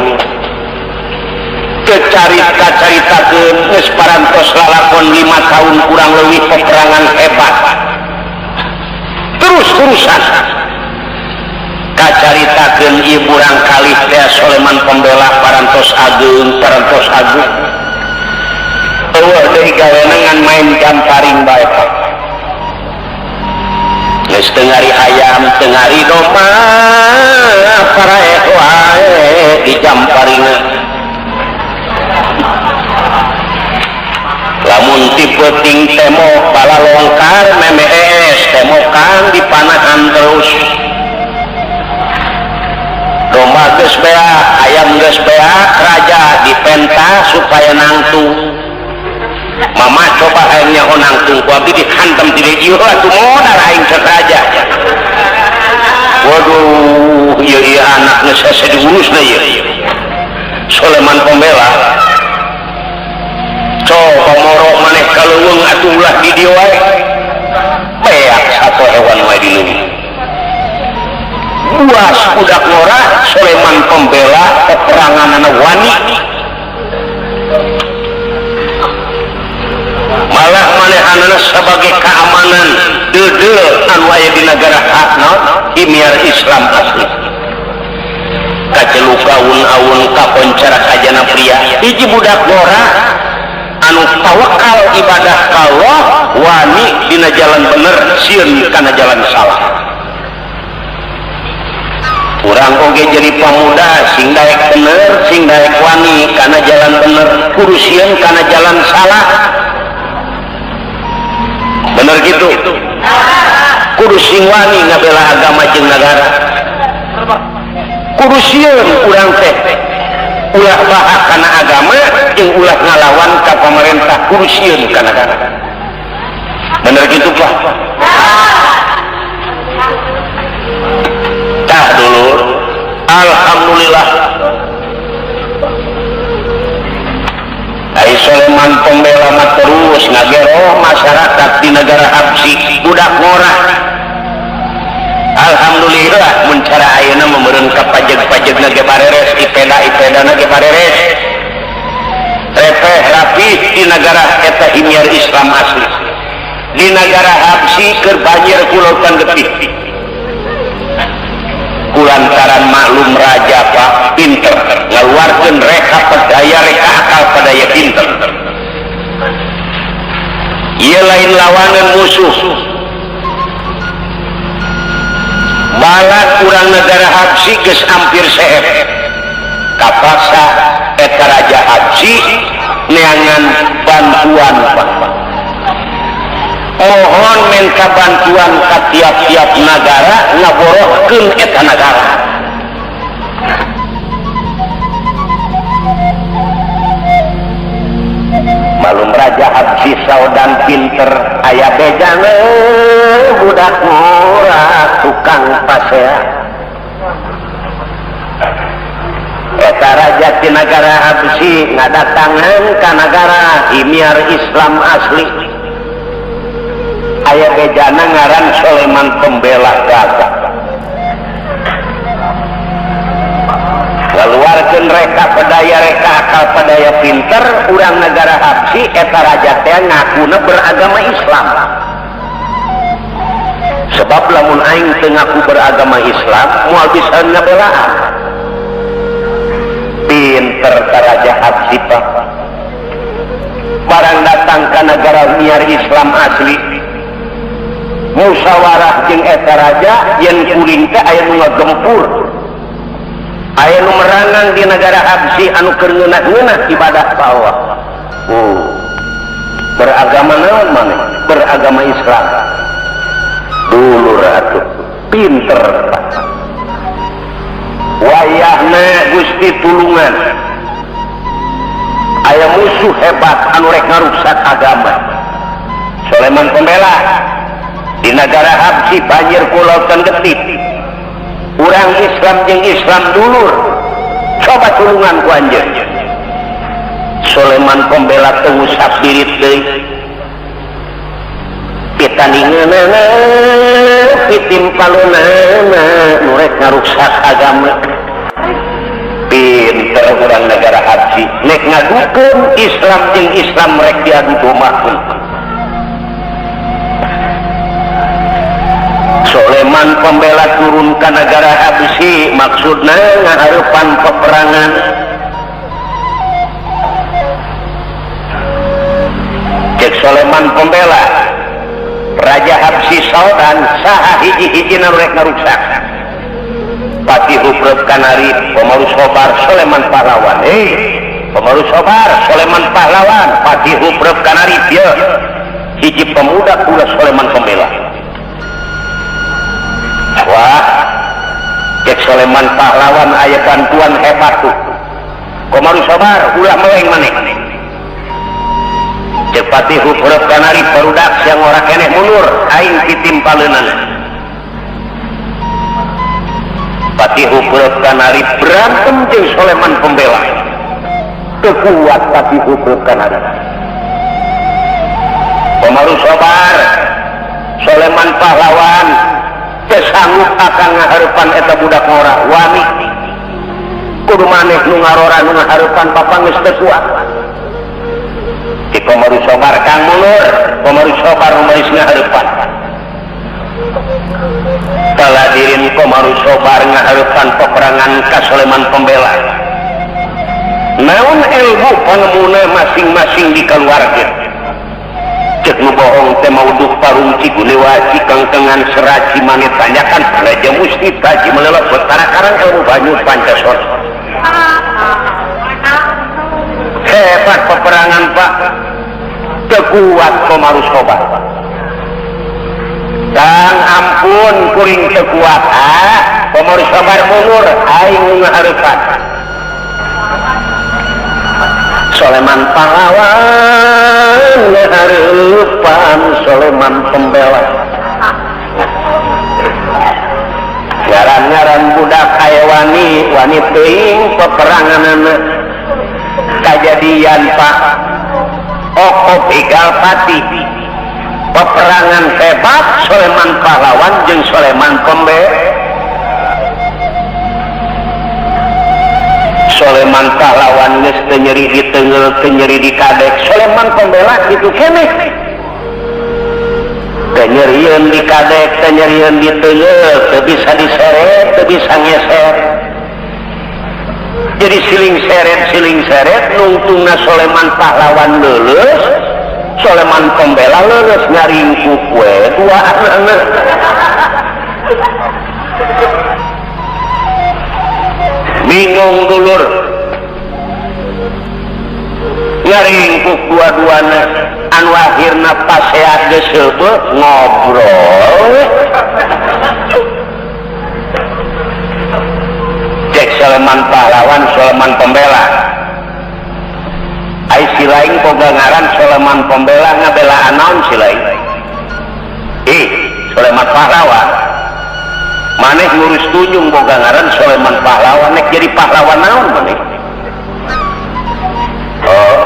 B: Kecarita-caritakeun geus parantos lalakon 5 tahun kurang leuwih peperangan hebat. Terus-terusan kacaritakeun ieu burang kalih teh Soleman Pembela parantos ageung, parantos ageung. Eueuh deui gawena ngan main jamparing bae Pak. Geus teu ngari ayam, teu ngari domba, paraeh wae di jamparingan. Lamun ti peuting temo balalongkar memees temokan dipanahan terus. Domba geus beak, ayam geus beak, raja dipenta supaya nangtung. Mama coba aing nyaho nangtung ku abdi dihantam ti dieu atuh modal aing cek raja. Waduh, ieu ieu anak geus hese diurusna ieu. Soleman Pembela. Coba moro maneh ka leuweung atuh ulah di dieu wae. Beak satu hewan wae di leuweung. Buas budak ngora Soleman Pembela peperanganana wani. Malah manehanana sebagai keamanan deudeuh anu aya di negara hakna himiar Islam asli. Kaceluk aun-aun kakoncara kajana pria hiji budak ngora anu tawakal ibadah ka Allah wani dina jalan bener sieun kana jalan salah. Urang oge jadi pamuda sing daek bener sing daek wani kana jalan bener kudu sieun kana jalan salah. Bener gitu? Kudu sing wani ngabela agama jeung nagara. Kudu sieun urang teh ulah bahak kana agama jeung ulah ngalawan ka pamarentah, kudu sieun ka nagara. Bener gitu Pak? Tah dulur, alhamdulillah Ai Soleman Pembela mah terus ngagero masyarakat di negara Habsyi budak ngora. Alhamdulillah mun cara ayeuna meureun ka pajeg-pajegna ge bareres, ipeda-ipedana ge bareres. Repeh rapi di negara eta himiar Islam asli. Di negara Habsyi keur banjir ku lautan getih. Kulantaran maklum raja Pak pinter ngaluarkeun reka pedaya reka akal pedaya pinter. Ieu lain lawanan musuh. Balat urang negara Habsyi geus hampir seep. Kapaksa eta raja Habsyi neangan bantuan Pak. Mohon minta bantuan ka tiap-tiap nagara ngaborohkeun eta nagara. Malum raja Habsyi saudan pinter aya bejana budak ngora tukang pasea. Eta raja ti nagara Habsyi ngadatangan ka nagara himiar Islam asli. Aya bejana ngaran Soleman Pembela gagah. Ngaluarkeun reka pedaya reka akal pedaya pinter urang negara Habsyi eta raja teh ngakuna beragama Islam. Sebab lamun aing teu ngaku beragama Islam moal bisa ngabelaan. Pinter ka raja Habsyi Pak. Barang datang ka negara miar Islam asli musyawarah jeung eta raja yen kuring teh aya nu ngagempur, aya nu merangang di negara Habsyi anu keur ngeunah-ngeunah ibadah ka Allah. Beragama naon maneh? Beragama Islam. Dulur atuh pinter Pak. Wayahna Gusti tulungan aya musuh hebat anu rek ngarusak agama. Soleman Pembela di negara Habsyi banjir ku lautan getih. Urang Islam jeung Islam dulur Coba tulungan ku anjeun. Soleman pembela teu ngusap birit deui. Pitaningeunana pitimpaleunana nu rek ngaruksak agama. Pinter urang negara Habsyi nek ngadukeun Islam jeung Islam rek diadu dombakeun. Soleman pembela turun ka negara Habsyi maksudna ngahareupan peperangan. Cek Soleman pembela Raja Habsyi Saudan saha hiji-hijina rek ngaruksak. Patih Huprep Kanari Komaru Sobar Soleman pahlawan. Komaru Sobar Soleman pahlawan. Patih Huprep Kanari dia hiji pemuda kula Soleman pembela. Wah, cek Soleman pahlawan aya bantuan hebat tuh. Komaru Sobar ulah meleng maneh. Cek Patih Huprep Kanari barudak siang ora keneh mundur aing titimpaleunana. Patih Huprep Kanari berantem jeung Soleman pembela. Kekuat Patih Huprep Kanari. Komaru Sobar Soleman pahlawan teu sanggup akang ngahareupan eta budak ngora wani. Kudu maneh nu ngarora nu ngahareupan papa geus teu kuat. Ki Komaru Sobar kang mundur, Komaru Sobar nu meus ngahareupan. Taladirin Komaru Sobar ngahareupan peperangan ka Soleman pembela. Naon ilmu pangemuna masing-masing dikaluarkeun. Cek nu bohong teh mauduh parung cigunewa cikangkengan seraci maneh tanyakan raja musti taji melelep betara karang ilmu banyu pancasona. Hebat peperangan Pak. Teu kuat Komaru Sobar. Kang ampun kuring teu kuat ah. Komaru Sobar mundur aing ngahareupan. Soleman pahlawan ngahareupan Soleman pembela. Ngaran-ngaran budak aya wani, wani teuing peperanganana. Kajadian Pak Okop Igal Pati. Peperangan hebat Soleman pahlawan jeung Soleman pembela. Soleman pahlawan geus teu nyeri di teunggeul teu nyeri di kadek. Soleman pembela kitu keneh. Teu nyerieun di kadek, teu nyerieun di teunggeul, teu bisa diseret, teu bisa ngeser. Jadi siling seret nungtungna Soleman pahlawan leuleus, Soleman pembela leuleus ngaringkuk we dua anak. Bingung dulur ngaringkuk dua-duana anu akhirna paseat geus heubeut ngobrol. Cek Soleman pahlawan Soleman pembela. Ai si lain boga ngaran Soleman pembela ngabelaan naon si lain? Ih, Soleman pahlawan. Maneh ngurus tunjung boga ngaran Soleman pahlawan nek jadi pahlawan naon maneh? Oh,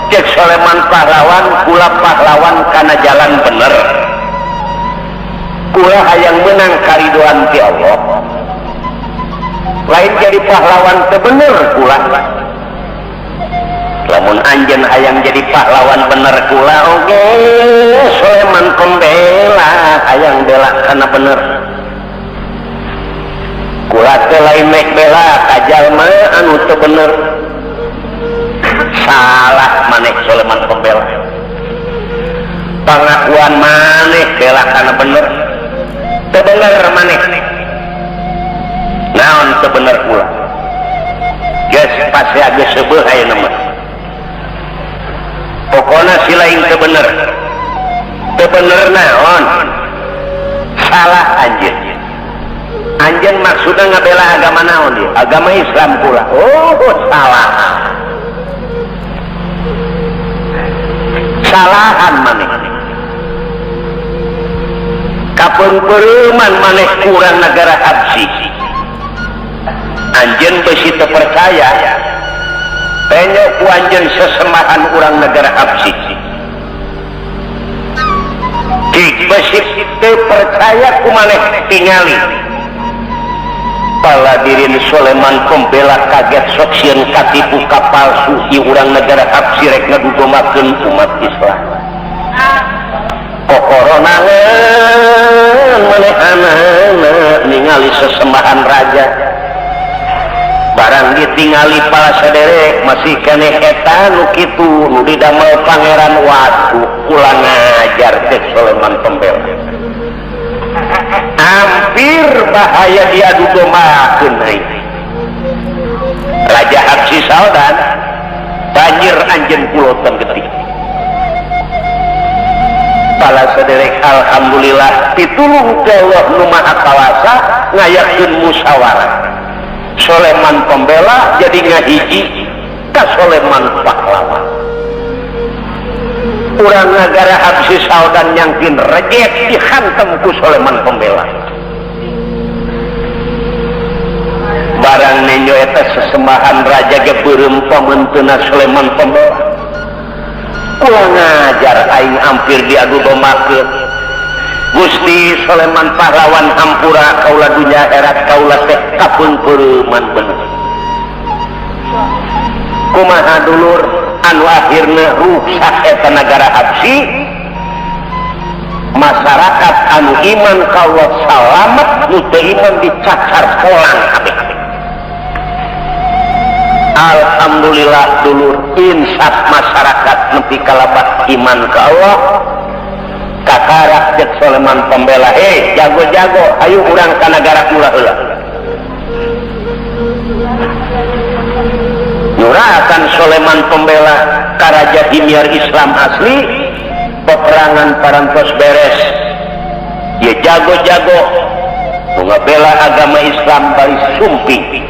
B: cek Soleman pahlawan kula pahlawan kana jalan bener. Kula hayang menang karidoan ti Allah. Lain jadi pahlawan teu bener kula. Lamun anjeun hayang jadi pahlawan bener kula oge Soleman pembela hayang bela kana bener. Kula teh lain mek bela ka jalma anu teu bener. Salah maneh Soleman pembela. Pangakuan maneh bela kana bener. Teu bener maneh. Naon teu bener kula. Geus pasea geus seubeuh ayeuna mah. Pokona si lain teu bener. Teu bener naon? Salah anjeun. Anjeun maksudna ngabela agama naon ieu? Agama Islam kula. Oh, salah. Salahan maneh. Kapeungpeureman maneh kurang negara Habsyi. Anjeun beusi teu percaya penyo ku anjeun sesembahan urang negara Habsyi. Cik beusi teu percaya ku maneh tingali. Paladirin Soleman pembela kaget sok sieun katipu kapalsu ieu urang negara Habsyi rek ngadudomakeun umat Islam. Kokoronaeun manehanana ningali sesembahan raja. Barang ditingali pala saderek masih keneh eta nu kitu nu didamel pangeran watu ulang ngajar teh Soleman pembela. Hampir bahaya diadu dombakeun aing. Raja Habsyi Saldan banjir anjeun pulotan getih. Pala saderek alhamdulillah pitulung ti Allah nu Maha Kawasa ngayakeun musyawarah. Soleman pembela jadi ngahiji ka Soleman pahlawan. Urang nagara Habsyi Saldan nyangkin rejek dihantem ku Soleman pembela. Barang nenjo eta sesembahan raja ge beureum pameunteuna Soleman pembela. Ulah ngajar aing hampir diadu dombakeun. Gusti Soleman pahlawan hampura kaula dunya akhirat kaula teh kapeungpeureman bener. Kumaha dulur anu akhirna rusak eta nagara Habsyi? Masyarakat anu iman ka Allah salamet, nu teu iman dicacar polang kabeh. Alhamdulillah dulur insaf masyarakat nepi ka labat iman ka Allah. Kakarak jeung Soleman pembela, hei jago-jago ayo urang ka nagara kula heula. Nyurahkan Soleman pembela ka Raja Himyar Islam asli, peperangan parantos beres. Ya jago-jago nu ngabela agama Islam bari sumping.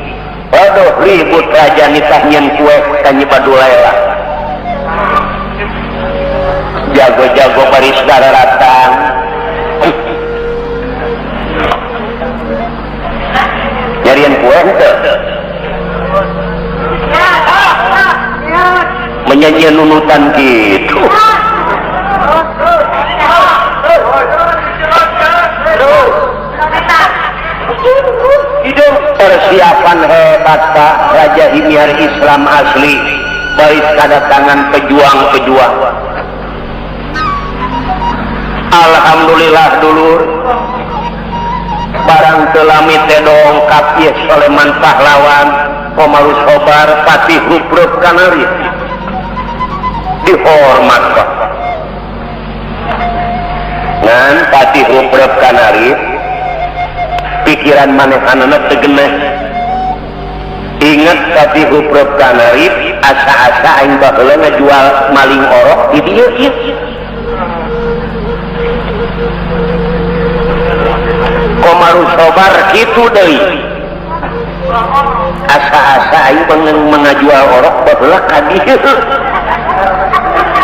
B: Aduh ribut raja nitah nyen kue ka Nyi Badulaela. Jago-jago baris daratan. Nyarian kue henteu. Menyanyian nunutan gitu. Persiapan hebat Pak Raja Himyar Islam asli baris kedatangan pejuang-pejuang. Alhamdulillah dulur barang telami teh dongkap ieu Soleman pahlawan Komarus Sobar Patih Rupreup Kanari dihormat Pak. Ngan Patih Rupreup Kanari pikiran manehanana teu geneh. Ingat Patih Rupreup Kanari asa-asa aing baheula ngajual maling orok di dieu ieu. Komarus Sobar kitu deui. Asa-asa aing mengajual orok baheula ka dieu.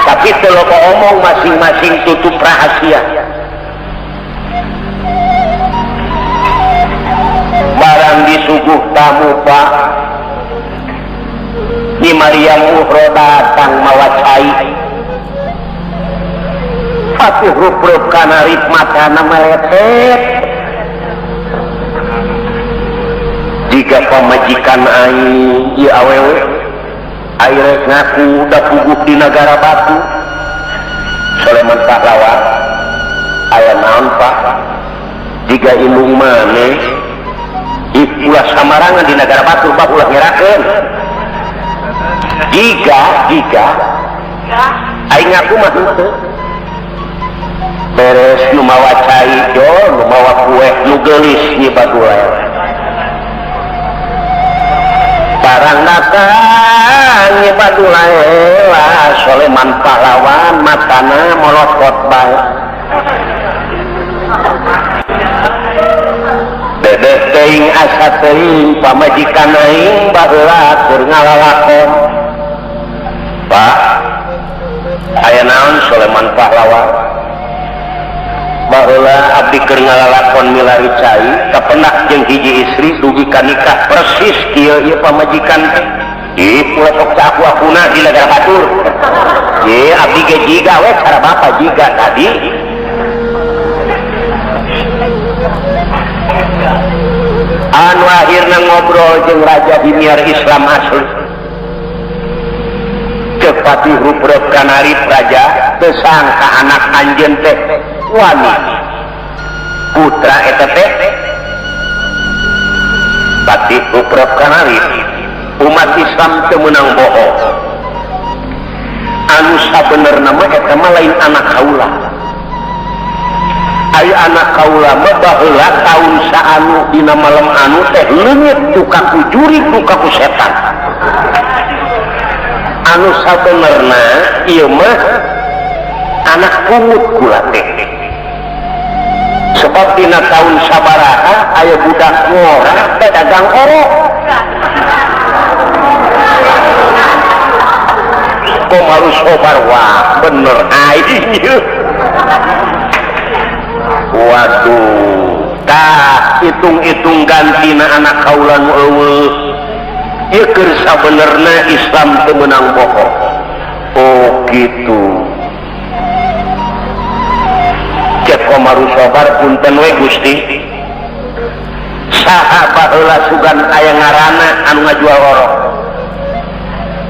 B: Tapi teu loba omong masing-masing tutup rahasia. Barang disuguh tamu Pak Nyi Maryam Uhro datang mawa cai. Patih Rupreup Kanarip matana meletet. Jika pamajikan aing ieu awewe aing rek ngaku da puguh di nagara batu. Soleman pahlawan aya naon Pak? Jika indung maneh ih ulah samarangan di nagara batu Pak ulah ngerakeun. Jika aing ngaku mah henteu. Beres nu mawa cai jol nu mawa kue nu geulis Nyi Badulaela. Barang datang Nyi Badulaela Soleman pahlawan matana molokot bae. Dedeh teuing asa teuing pamajikan aing baheula keur ngalalakon. Pak, aya naon Soleman pahlawan? Baheula abdi keur ngalalakon milari cai kapenak jeung hiji istri dugi ka nikah persis kieu ieu pamajikan teh. Ih, ulah sok aku-akuna di negara batur. Ye, abdi ge jiga we cara bapa jiga tadi. Anu akhirna ngobrol jeung Raja Himyar Islam asli. Ceuk Patih Ruprep Kanarip raja teu sangka anak anjeun teh wani. Putra eta teh Patih Ruprep Kanarip umat Islam teu meunang bohong. Anu sabenerna mah eta mah lain anak kaula. Ai anak kaula mah baheula taun saanu dina malam anu teh leungit tukang ku jurig tukang ku setan. Anu sabenerna ieu mah anak pungut kula teh. Sebab dina taun sabaraha aya budak ngora teh dagang orok. Komaru sobar wah bener aing ieu. Waduh, tah hitung-hitung gantina anak kaula nu eueuh. Ieu keur sabenerna Islam teu meunang bohong. Oh gitu. Cek Komaru sobar punten we Gusti. Saha baheula sugan aya ngaranna anu ngajual orok.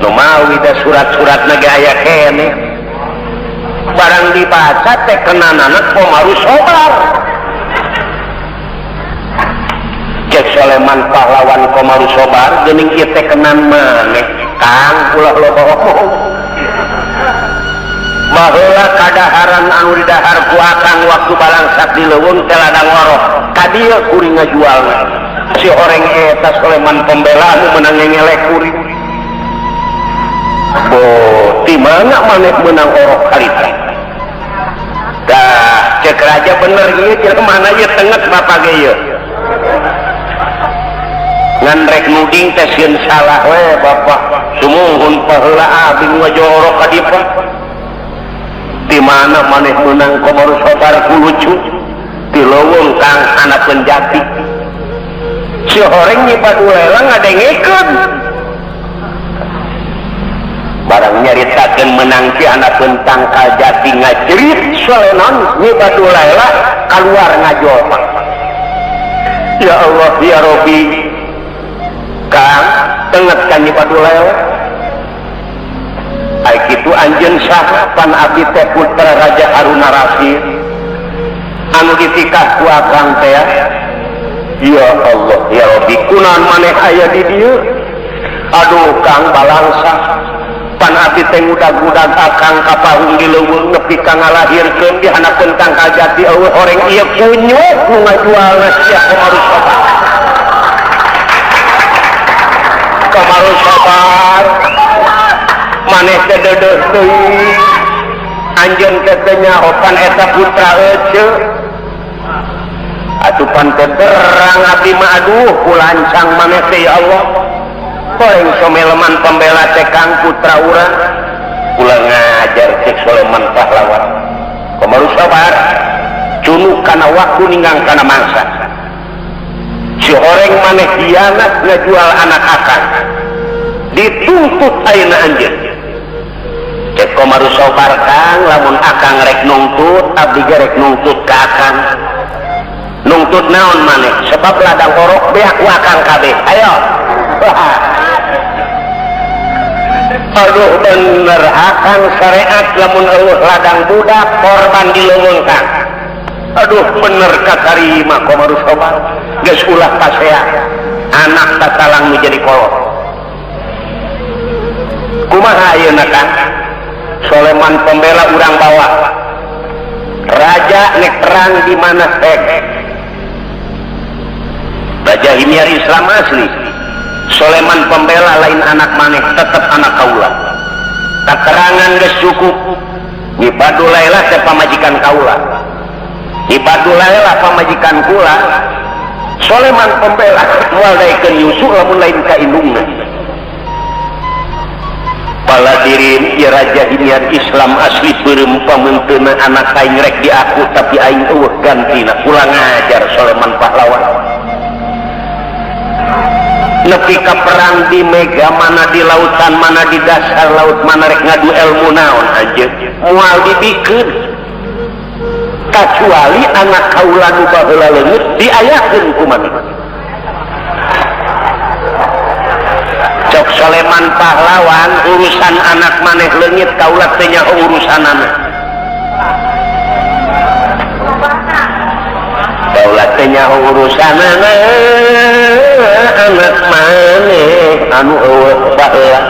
B: Nu mawi da surat-suratna ge aya keneh. Barang dibaca teh kenanana Komaru sobar. Cek Soleman pahlawan Komaru sobar geuning ieu teh kenan maneh Kang ulah loba omong. Baheula kadaharan anu didahar ku akang waktu balangsak di leuweung teh ladang orok. Ka dieu kuring ngajualna. Si horeng eta Soleman pembela anu meunang ngelek kuring. Oh, di mana maneh meunang orok harita? Dah, cek raja bener ieu jelema mana ieu tenget bapak ge ieu. Ngan rek nuding teh sieun salah we bapak. Sumuhun baheula abdi ngajual orok ka dieu. Di mana maneh meunang Komaru sobar ku lucu? Di leuweung kang hanapeun jati. Si horeng nyi Badulela ngadengekeun. Barang nyaritakeun menang si hanapeun tangkal jati ngajerit solenan nyi Badulela kaluar ngajol. Ya Allah ya Robi. Kang tenget ka nyi Badulela. Ai kitu anjeun saha pan abdi teh putra Raja Haruna Rasyid anu ditikah ku akang teh. Ya Allah ya Robi kunaon maneh aya di dieu? Aduh Kang balangsa pan abdi teh ngudag-ngudag akang ka pahung di leuweung nepi ka ngalahirkeun di hanapeun tangkal jati eueuh horeng ieu kunyuk nu ngajualna sia Komaru sobar. Komaru sobar maneh teh deudeuh teuing anjeun teh teu nyaho pan eta putra eceu. Atuh pan teh terang abdi mah aduh kulancang maneh teh ya Allah. Horeng someleman pembela teh kang putra urang. Ulah ngajar cek Soleman pahlawan. Komaru sabar cunu kana waktu ninggang kana mangsa. Si horeng maneh hianat ngajual anak akang. Dituntut ayeuna anjeun. Cek Komaru sobar kang lamun akang rek nungtut abdi ge rek nungtut ka akang. Nungtut naon maneh sebab ladang orok beak ku akang kabeh. Ayo. Aduh bener akang syariat lamun eueuh ladang budak korban di leuweung kang. Aduh bener katarima Komaru sobar. Geus ulah pasea anak tatalang nu jadi kolot. Kumaha ayeuna kang? Soleman pembela urang bawa. Raja nek perang di mana teh? Raja Himyar Islam asli. Soleman pembela lain anak maneh tetep anak kaula. Katerangan geus cukup. Nyi Badulela teh pamajikan kaula. Nyi Badulela pamajikan kula. Soleman pembela moal daekeun nyusu lamun lain ka indungna. Paladirin ieu raja Himyar Islam asli beureum pameunteuna anak aing rek diaku tapi aing eueuh gantina kurang ngajar Soleman pahlawan. Nepi ka perang di mega mana di lautan mana di dasar laut mana rek ngadu ilmu naon aja moal dibikeun kecuali anak kaula nu baheula leungit diayakeun ku maneh. Cok Soleman pahlawan urusan anak maneh leungit kaula teh nyaho urusanana. Kaula teh nyaho urusanana anak maneh anu eueuh baheula.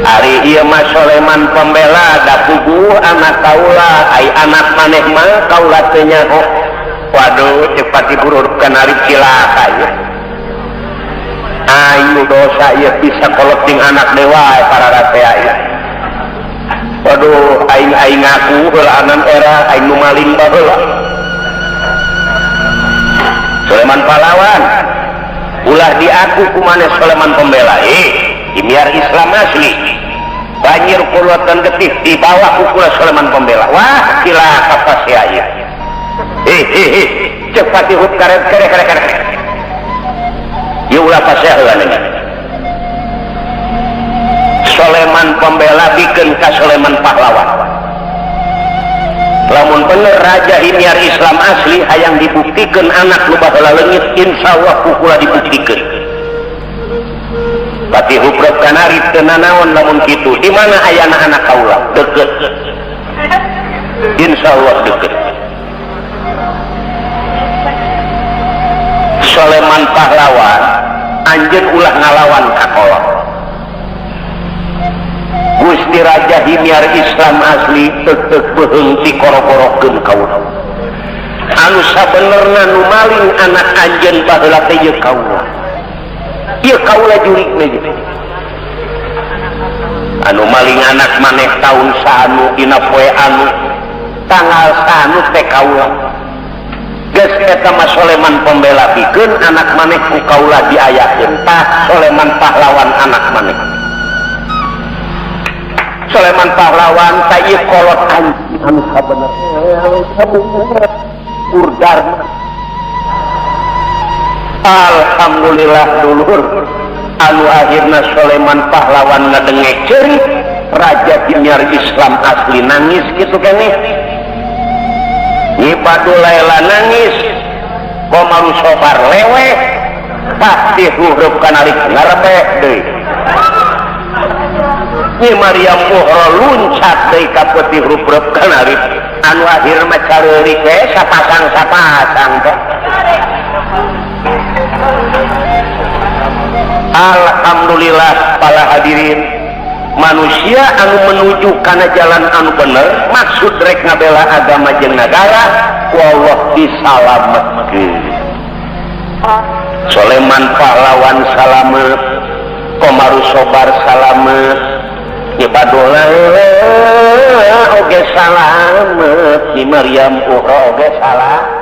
B: Ari ieu mah Soleman pembela da puguh anak kaula, ai anak maneh mah kaula teh nyaho. Waduh ceuk Patih Huruf Kanarip cilaka ieu. Ayu dosa ieu bisa kolot jeung anak dewa para ratea ieu. Waduh aing aing ngaku heulaanan era aing nu maling baheula. Soleman pahlawan ulah diaku ku maneh Soleman pembela. Himyar Islam asli banjir kuluatan getih di bawah kukula Soleman pembela. Wah cilaka pasea ieu. Ceuk Patih Huruf karet kere kere kere. Ieu ulah pasea heula nih. Soleman pembela bikeun ka Soleman pahlawan. Lamun bener raja Himyar Islam asli hayang dibuktikeun anak nu baheula leungit insyaallah kukula dibuktikeun. Patih Huruf Kanarip teu nanaon lamun kitu. Di mana ayana anak kaula? Deket. Insyaallah deket. Soleman pahlawan anjeun ulah ngalawan ka kolot. Gusti Raja Himyar Islam asli teuk-teuk beuheung tikoro-korokeun kaula. Anu sabenerna nu maling anak anjeun baheula teh ieu kaula. Ieu kaula jurigna ieu. Anu maling anak maneh taun saanu dina poe anu tanggal saanu teh kaula. Geus eta mah Soleman pembela bikeun anak maneh ku kaula diayakeun. Tah Soleman pahlawan anak maneh. Soleman pahlawan ta ieu kolot anjing anu sabenerna Purdarma. Alhamdulillah dulur anu akhirna Soleman pahlawan ngadengek ceurik raja Himyar Islam asli nangis kitu keneh. Nyi Badulaila nangis, Komaru Sobar leweh, pasti huruf kanalik ngarebek deui. Nyi Maryam Muhro luncat deui ka Patih Huruf Kanarip anu akhir mah careurik we sapasang-sapasang teh. Alhamdulillah para hadirin, manusia anu menuju kana jalan anu bener maksud rek ngabela agama jeung nagara ku Allah disalametkeun. Soleman pahlawan salamet, Komaru Sobar salamet, Nyi Badulaila oge salamet, Nyi Maryam Uhra oge salamet.